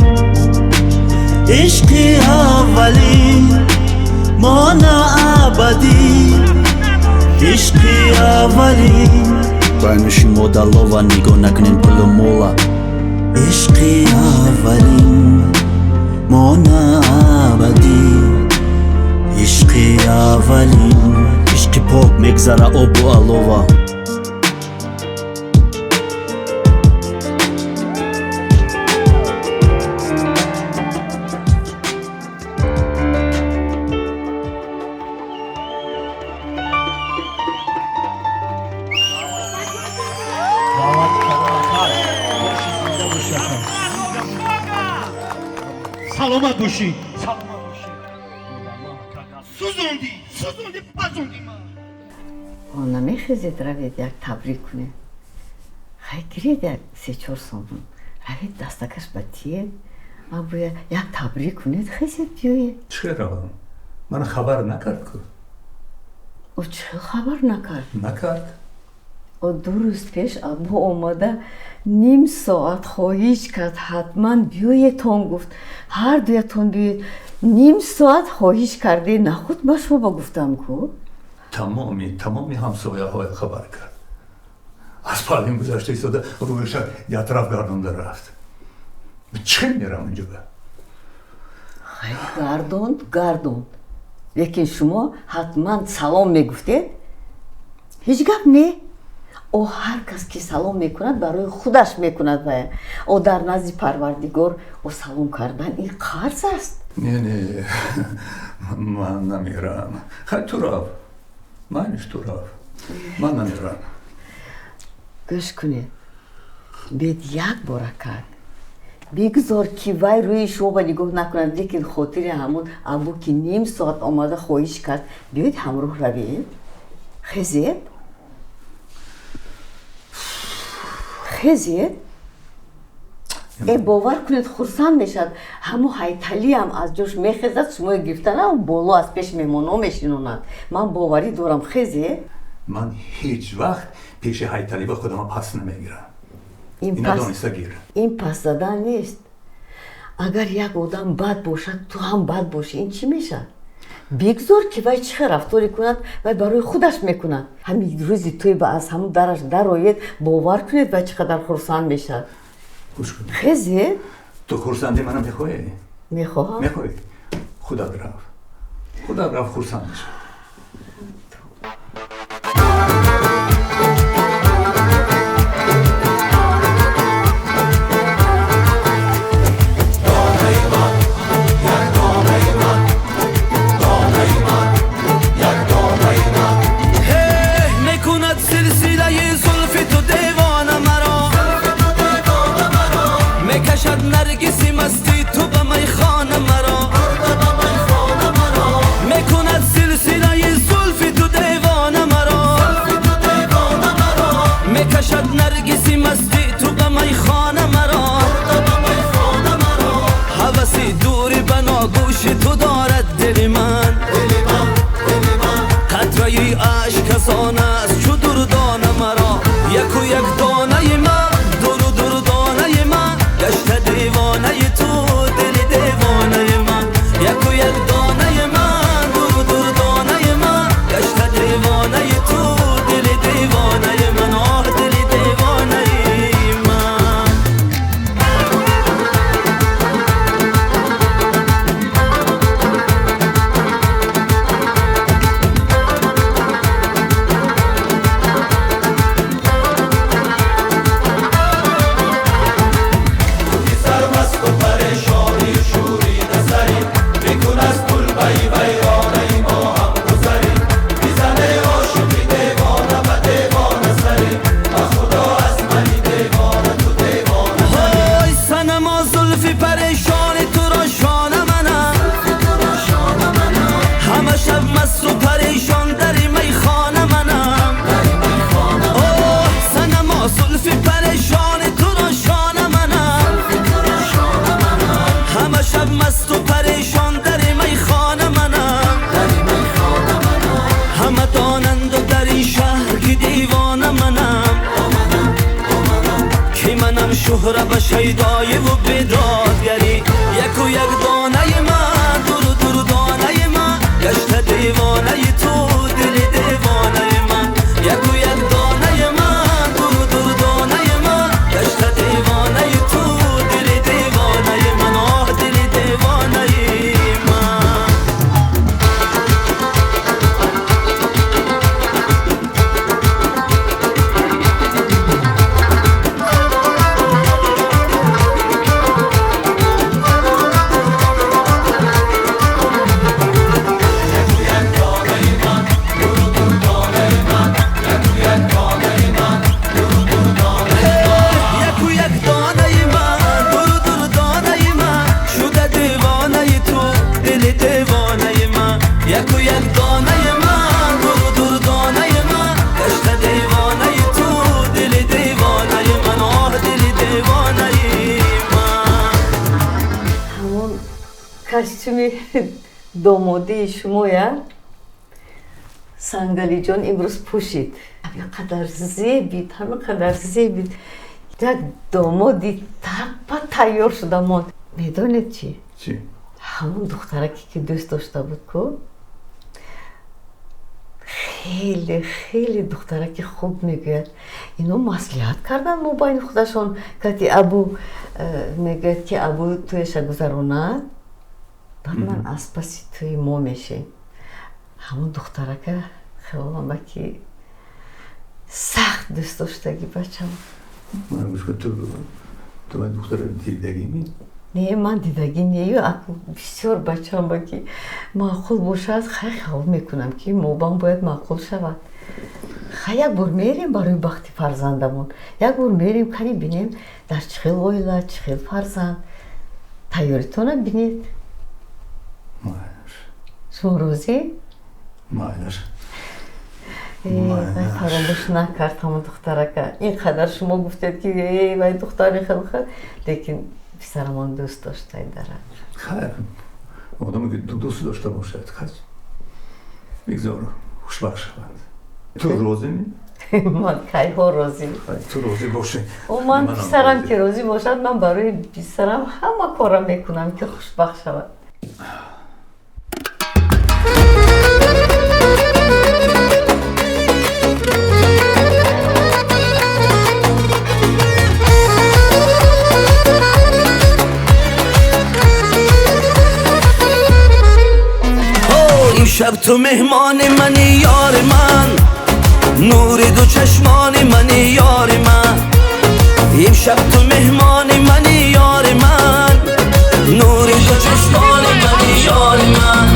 Ишқи аввалин мона абадӣ, ишқи аввалин. Байни шумо даллова нигоҳ накунем пулу мула. Ишқи аввалин мона абадӣ, ишқи аввалин. Ишқи пок мегзара обу алова. Саломат бошӣ, саломат бошӣ. Сӯзондӣ, сӯзондӣ, пазондӣ ман. Намехезед равед як табрик кунед? Хай гиред як се-чор сомон, равед дастакаш ба тиед, ма боя як табрик кунед, хезед биёед. Чӣ хел равам? Мана хабар накард ку. Ӯ чӣ хел хабар накард? Накард. Ӯ 2 рӯз пеш або омада ним соат хоҳиш кард, ҳатман биёедтон гуфт, ҳар дуятон биёед. Ним соат хоҳиш карде, нахуд ба шумо ба гуфтам ку. Тамоми ҳамсояҳоя хабар кард. Аз паҳлӯим гузашта истода рӯяша як тараф гардонда рафт. Чӣ хел мерам инҷо ба? Хай гардонд, гардонд, лекин шумо ҳатман салом мегуфтед. Ҳеҷ гап не. Ӯ ҳар кас ки салом мекунад, барои худаш мекунад. Вая ӯ дар назди Парвардигор ӯ салом кардан ин қарз аст. Не, не, ман намерам. Хай ту рав, маниш ту рав, ман намерам. Гӯш кунед, бед як бора кард, бигзор ки вай рӯи шумо ба нигоҳ накунад, лекин хотири ҳамон абу ки ним соат омада хоҳиш кард, биёед ҳамроҳ равед. Хезед, хезед. Бовар кунед, хурсанд мешавад. Ҳамо ҳайталиам аз ҷош мехезад, шумои гирифтана боло аз пеши меҳмонҳо мешинонад. Ман боварӣ дорам, хезед. Ман ҳеҷ вақт пеши ҳайталӣ ба худама пас намегирам. Ина дониста гир. Ин пас задан нест. Агар як одам бад бошад, ту ҳам бад бошӣ, ин чӣ мешавад? Бигзор ки вай чӣ хел рафторе кунад, вай барои худаш мекунад. Ҳамин рӯзи тӯй ба аз ҳамун дараш дароед, бовар кунед, вай чӣ қадар хурсанд мешавад. Хезед. Ту хурсанди мана мехоҳӣ? Мехоҳам. Мехоҳӣ? Худат рав, худат рав, хурсанд мешавӣ. Арзон аст чу дурдона маро яку як донаи ман дуру дурдонаи ман гашта девонаи ту дили девонаи ман яку як донаи ман дуру дурдонаи ман гашта девонаи ту дили девонаи ман оҳ дили девонаи ман. سرمست و پریشانی شوریده سری بکن از کلبه ویرانه ما هم گذری میزنه عاشقی دیوانه به دیوانه سری به خدا از منی دیوانه تو دیوانه. های صنما زلف پریشان تو را شانه منم همه شب مست و پریشان در میخانه منم. اوه صنما زلف پریشان تو را شانه منم همه شب مست و پریشان در میخانه منم. همه دانند و در این شهر که دیوانه منم که منم شهره به شیدایی و بیدادگری یکو یک دانه من دور دور دانه من گشته دیوانه تو دل دیوانه من یکو یک دانه من دور دور دانه من گشته دیوانه تو دل دیوانه من آه دل دیوانه من. یکو یک دانه من دور دور دانه من شده دیوانه تو دل دیوانه من یکو یک دانه من دور دور دانه من گشته دیوانه تو دل دیوانه من آه دل دیوانه من. Ҳамон костюми домодии шумоя Сангалиҷон имрӯз пӯшид. Ҳамин қадар зебид, ҳамин қадар зебид. Як домоди таппа тайёр шуда монд. Медонед чӣ? Чӣ? Ҳамон духтараке ки дӯст дошта буд ку хеле хеле духтараки хуб мегӯяд. Ино маслиҳат карданд мобайни худашон кати Абу мегӯяд ки Абу тӯяша гузаронад, баъд ман аз паси тӯи мо мешем. Ҳамон духтарака хиёлам ба ки сахт дӯст доштагӣ бачам. Ман гӯш кун, ту ман духтара дидагӣ ми? Не, ман дидагӣ нею, аку бисёр бачам ба ки маъқул бошад, хай хаёл мекунам ки мобам бояд маъқул шавад. Хай як бор мерем барои бахти фарзандамон, як бор мерем кани бинем дар чӣ хел оила, чӣ хел фарзанд. Тайёритона бинед. Шумо розӣ? Майлаш. Вай фаромӯш накард ҳамон духтарака. Ин қадар шумо гуфтед ки э вай духтари хел хел, лекин писарамон дӯст доштай дара. Хайр, одаме ки дӯст дошта бошад, хайр, бигзор хушбахт шавад. Ту розӣ ми? Ман кайҳо розӣ. Ту розӣ бошӣ. О, ман писарам ки розӣ бошад, ман барои писарам ҳама корро мекунам ки хушбахт шавад. امشب تو مهمان منی یار من نور دو چشمان منی یار من امشب تو مهمان منی یار من نور دو چشمان منی یار من.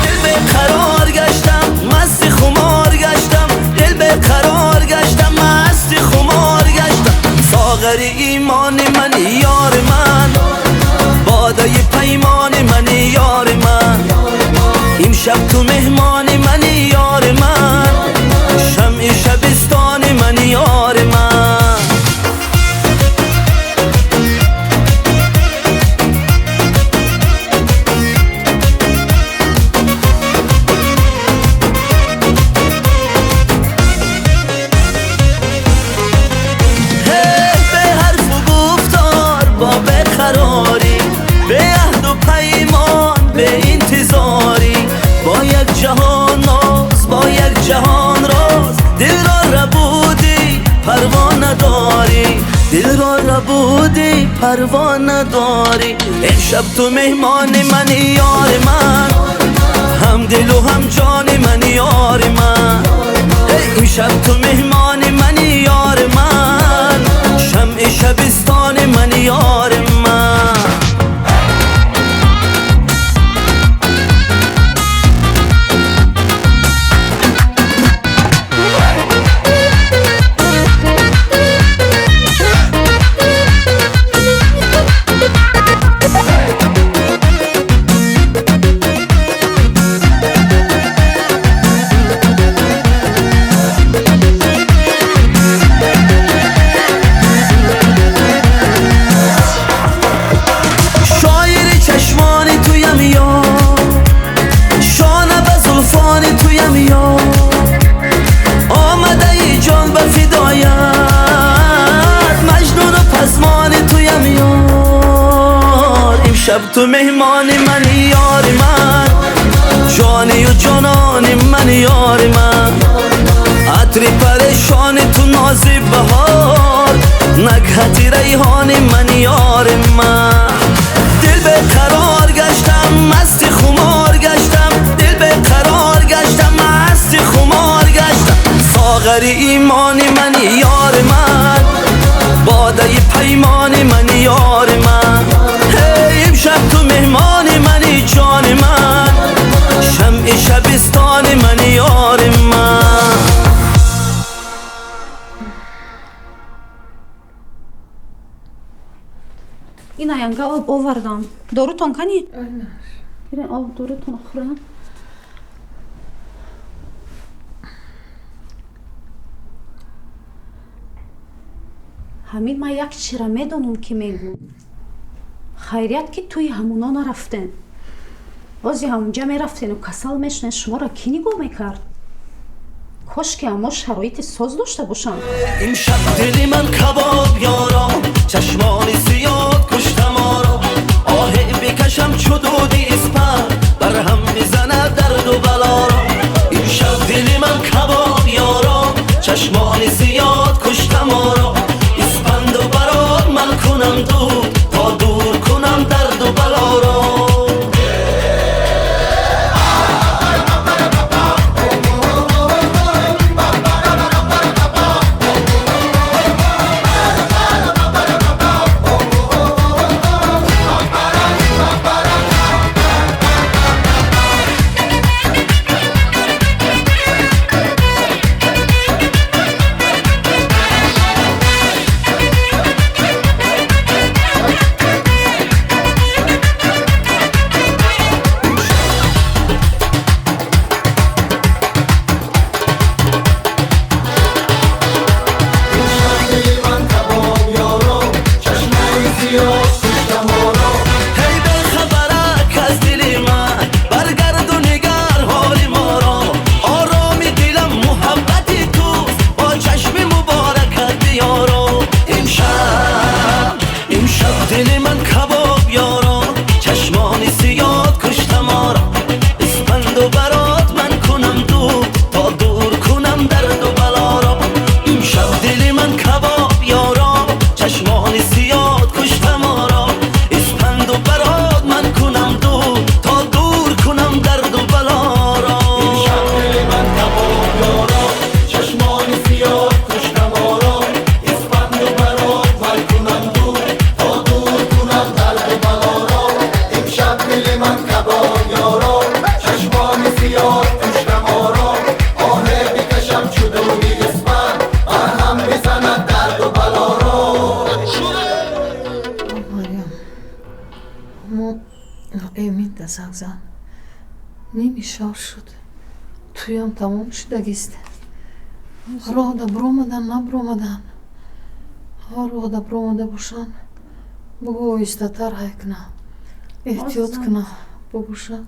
دل به قرار گشتم مست خمار گشتم دل به قرار گشتم مست خمار گشتم ساغر ایمان منی یار من باده پیمان منی یار من امشب تو مهمان منی یار من شمع شبستان منی یار من. парво надорӣ. Имшаб ту меҳмони мани, ёри ман, ҳам дилу ҳам ҷони мани, ёри ман. Имшаб ту меҳмони мани, ёри ман, шамъи шабистони мани, ёри ман. Имшаб ту меҳмони мани, ёри ман, ҷонию ҷонони мани, ёри ман. Атри парешони ту нози баҳор, нагҳати райҳони мани, ёри ман. Дил беқарор гаштам, масти хумор гаштам, дил беқарор гаштам, масти хумор гаштам. Соғари имони мани, ёри ман, бодаи паймони мани, ёри ман. Имшаб ту меҳмони мани, ҷони ман, шамъи шабистони мани, ёри ман. Ина янга об овардам. Дорутон кани? Гирен об дорутон хӯрам. Ҳамин ман як чира медонам ки мегӯ. Хайрият ки туи ҳамуно нарафтен. Бози ҳамунҷа мерафтену касал мешунен, шуморо кӣ нигоҳ мекард? Кош ки аммо шароити соз дошта бошанд. Имшаб дили ман кабоб ёро, чашмони сиёҳ куштаморо. Оҳе бикашам чу дуди испар, барҳам мизанад дарду балоро. Имшаб дили ман кабоб ёро, чашмони сиёҳ куштаморо. Испанду барот ман кунам дур, то дур кунам дарду балоро. Ними шав шуд. Туям тамом шудагист. Роҳда биромадан, набиромадан. Роҳда биромада бошанд, бугӯ оҳистатар ҳай кунам, эҳтиёт кунам бобошад.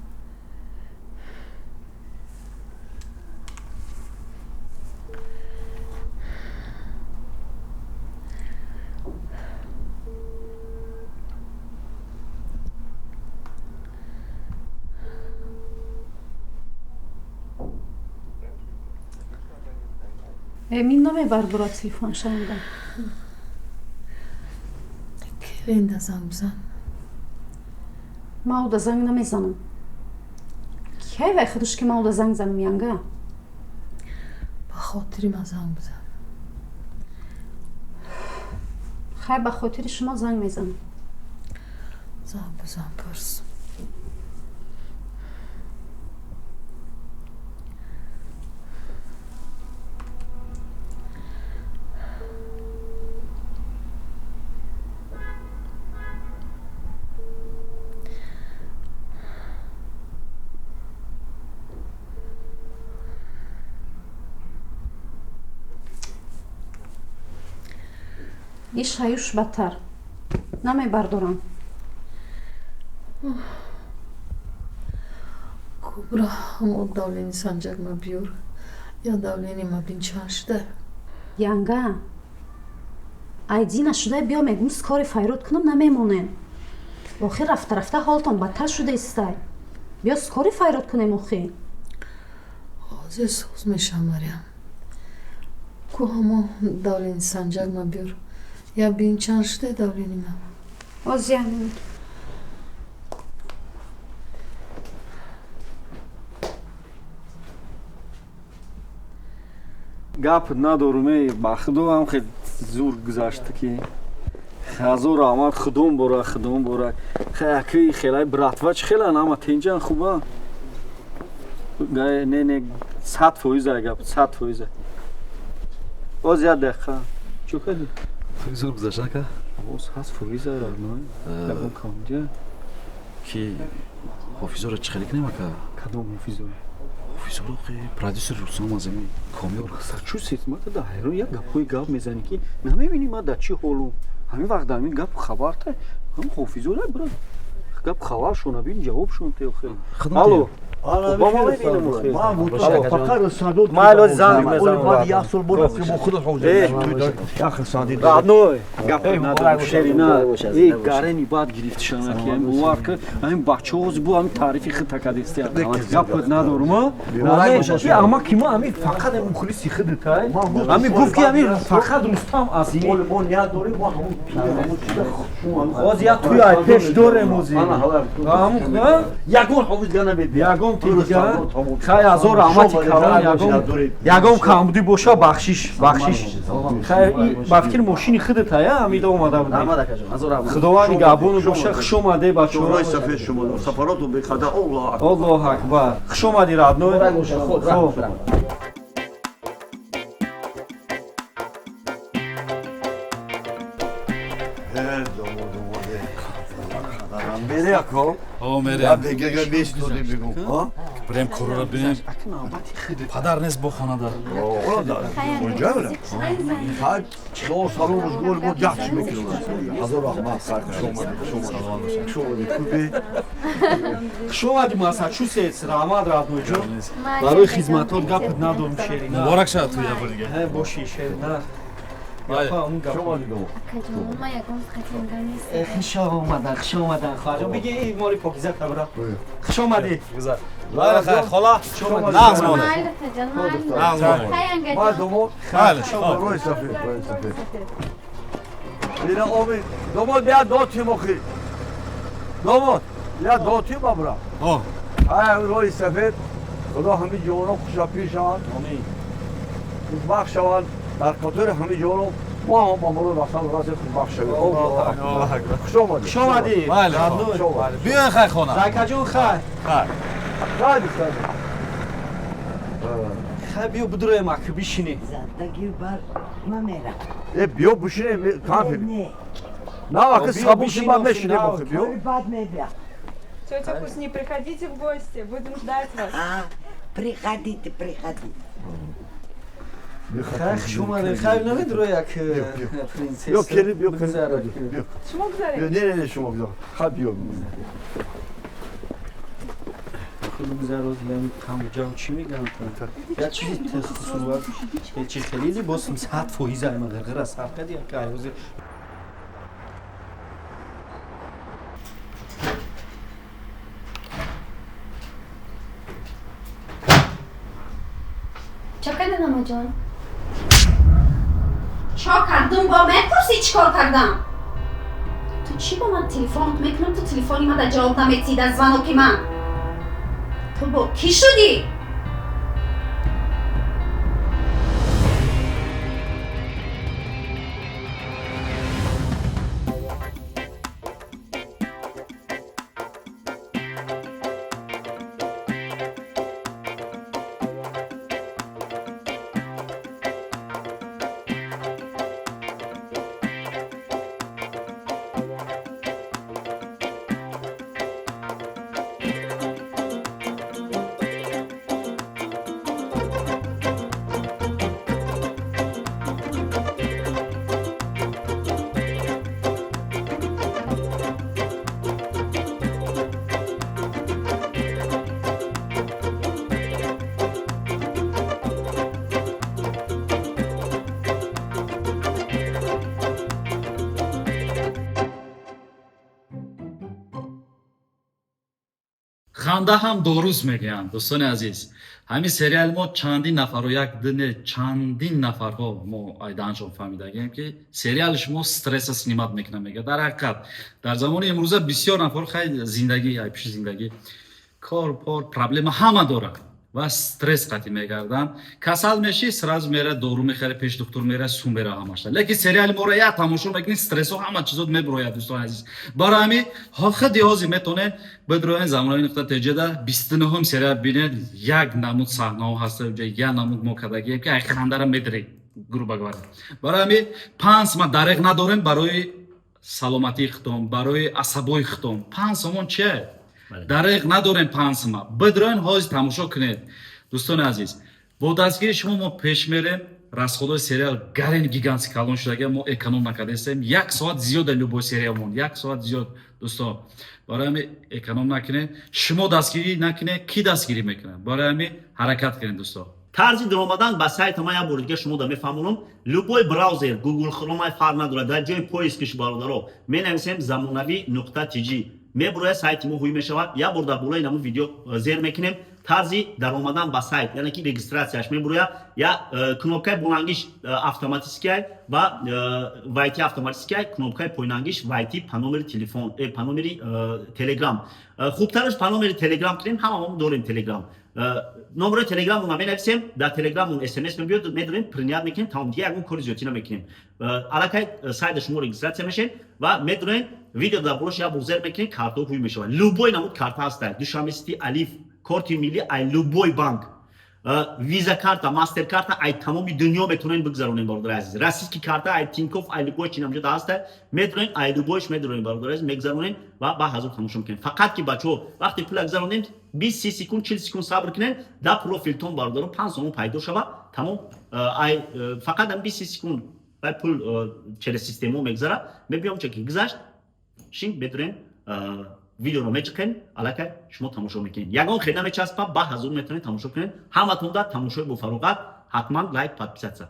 Эмин намебардорад телефон шанда. Келинда занг бизан. Ман уда занг намезанам. Кай вай худаш ки ман уда занг занам, янга? Ба хотири ман занг бизан. Хай, ба хотири шумо занг мезанам. Занг бизан, пурс. Иш ҳаюш бадтар. Намебардорам. Кубра, ҳамо давлени санҷак ма биёр. Я давлени ма бин чанд шуда. Янга, айдӣ нашуда биё, мегум скори файрод кунам, намемонем. Охир рафта рафта ҳолтон бадтар шуда истай. Биё скори файрод кунем охи. Ҳозир соз мешавам, Мариям. Ку ҳамо давлени санҷак ма биёр. Я бин чанд шуда давлени ма. Оз як минут. Гап надорум, эй, ба худо ҳам хел зур гузашт ки ҳазор раҳмат, худом бора, худом бора. Хай, аки хелай братва чӣ хелан, ҳама тинҷан, хуба? Не, не, 100% гап, 100%. Оз як дақиқа. Чӣ кардӣ? Зур гузашт ака? О, 100% родной. Ягон камдия. Ки ҳофизоро чӣ хеле кунем ака? Кадом ҳофизоро? Ҳофизоро ки продюсер Рустам Азими Комёр. Сачусет, ма да ҳайрон як гапҳои гап мезанӣ ки намебинӣ ма дар чӣ ҳолу. Ҳамин вақт дар ҳамин гап хабарта, ҳам ҳофизоро бира. Гап хабаршона бин, ҷавобшон те охир. Алло. Родной, гап надорам, шерина. Эй, гарени бад гирифтишана ки бовар ки ҳамин бачаҳо бу ҳамин таърифи худ такадистия. Гап надорум, а? Ама ки ма ҳамин фақат мухлиси худтай. Ҳамин гуфт ки ҳамин фақат Рустам Азими. Мо ният дорем, мо ҳамун пир, ҳамун чиза Оз як туй ай пеш дорем ози. Ҳамун, ягон ҳофиз дига намебиёд. Ягон тига. Хай, ҳазор раҳмати калон, ягон камбудӣ боша, бахшиш, бахшиш. Хай, ба фикр мошини худат ая ҳамида омада будӣ. Худованд нигаҳбону боша, хуш омадед, бачаҳо. Шумои сафед шумо, сафаротон бехада. Аллоҳ акбар. Аллоҳ акбар. Хуш омадӣ, родной. Хоб. Мере ако? О, мере. Я бегага бестоди бигум, а? Брем корора бинем. Падар нест бо хонада. О, да. Онҷа? Хай, чо салом рӯзгор мо ҷаҳш мекунем. Ҳазор раҳмат, сар хуш омадед, хуш омадед. Хуш омадед, кубе. Хуш омадӣ, Массачусетс, раҳмат, родной ҷон. Барои хизматот гапат надорум, шерина. Муборак шавад ту як бор дига. Ҳе, боши, шерина. Хуш омадан, хуш омадан, хоҳарҷон. Биги ин моли покиза табра. Хуш омадӣ. Лайла хайр, хола. Нағз монед. Нағз монед. Ма домод. Хайр. Рӯи сафед, рӯи сафед. Бина омид. Домод бия дотим охи. Домод, бия дотим абра. Ҳай, рӯи сафед. Худо ҳамин ҷавонон хушапир шаванд. Хушбахт шаванд. Дар қатори ҳамин ҷавонон мо ҳам ба мурод рафтан расем, хушбахт шавем. Хуш омадӣ. Хуш омадӣ. Биёен хай хона. Зайкаҷон, хай. Хай. Хай, духтар. Хай, биё бидуроем, аки бишинӣ. Задагир бар ма мерам. Э, биё бишинем, камфи. Не. На, аки сабук шима мешинем охи, биё. Бад мебия. Тетя Хусни, приходите в гости, будем ждать вас. А, приходите, приходите. Хай, хуш омадед. Хай, намедуро як принсесса. Биё, кели, биё, кели. Шумо гузаред. Не, не, не, шумо гузар. Хай, биё. Гузароз, камҷам чӣ мегӯям? Як чизи хусусият, чи хеле либос 100% ай мағирғира сар кади як ай ҳозир. Чо кардам, амаҷон? Чо кардум, бо мепурсӣ чӣ кор кардам? Ту Чӣ бо ман телефонат мекунам, ту телефони ман дар ҷавоб наметиҳӣ дар звоноки ман? Ту бо кӣ шудӣ? Ханда ҳам доруст, мегӯянд, дӯстони азиз. Ҳамин сериали мо чандин нафарҳо, як дине, чандин нафарҳо мо айдааншон фаҳмидагием, ки сериали шумо стресса снимать мекунад, мегӯяд. Дар ҳақиқат, дар замони имрӯза бисёр нафар, хай, зиндагӣ, ай пиши зиндагӣ, кор, пор, проблема ҳама дорад ва стресс қатъӣ мегарданд. Касал мешӣ, сразу мера дору мехари, пеш духтур мера, сум мера ҳамаша. Лекин сериали моро як тамошо мекунӣ, стрессҳо, ҳама чизот меброяд, дӯстони азиз. Барои ҳамин худи ҳозир метавонед бидроен замонави нуқта теҷеда, 29-ум сериал бинед. Як намуд саҳнаҳо ҳаста, як намуд мо кардагием, ки ай хандара медиред, грубо говоря. Барои ҳамин 5 сима дареғ надорем барои саломатии худтон, барои асабои худтон. 5 сомон чие? Дареғ надорем 5 сима. Бидроен, ҳозир тамошо кунед. Дӯстони азиз, бо дастгири шумо мо пеш мерем. Расходои сериал гарен гигантский калон шудага, мо эконом накардастем. Як соат зиёда любой сериалмон, як соат зиёд, дӯстон. Барои ҳамин эконом накунед. Шумо дастгирӣ накунед, кӣ дастгирӣ мекунад? Барои ҳамин ҳаракат кунед, дӯстон. Тарзи даромадан ба сайта ман як бори дига шумо да мефаҳмонам. Любой браузер, Google Chrome, фарқ надорад, дар ҷои поискиш, бародаро, менависем замонавӣ нуқта тж, мебурояд сайти мо, ҳуй мешавад. Як бор дар болои намун видео зер мекунем, тарзи даромадан ба сайт, яъне ки регистрацияш мебурояд. Я кнопкаи болангиш автоматическая ва войти автоматическая, кнопкаи поинангиш войти по номери телефон, по номери телеграм. Хубтараш по номери телеграм кунем, ҳамамо дорем телеграм. Номерои телеграммона менависем, дар телеграммон смс мебиёд, медорем, принять мекунем, тамом, дига ягон кори зиёдтӣ намекунем. Аллакай сайта шумо регистрация мешем ва медорем, видео дар болош як бор зер мекунем, картаҳо ҳуй мешавад. Любой намуд карта ҳаста: Душанбе Сити, Алиф, корти миллӣ, ай любой банк, виза карта, мастер карта, ай тамоми дунё метавонем бигзаронем, бародари азиз. Российский карта, ай Тинькофф, ай любой чи намҷода ҳаста, метавонем ай любойш медаронем, бародари азиз, мегзаронем ва ба ҳазур тамошо мекунем. Фақат ки, бачаҳо, вақте пула гузаронем, 20, 30 секунд, 40 секунд сабр кунем, дар профилтон, бародаро, 5 сомон пайдо шава, тамом. Ай фақат ам 20, 30 секунд вай пул через система мегзара, мебиём, ча ки гузашт, шин медурем, видеоро мечиқем, аллакай шумо тамошо мекунед. Ягон хел намечаспа, ба ҳазур метавонед тамошо кунед. Ҳаматон дар тамошои бофароғат, ҳатман лайк, подписаться.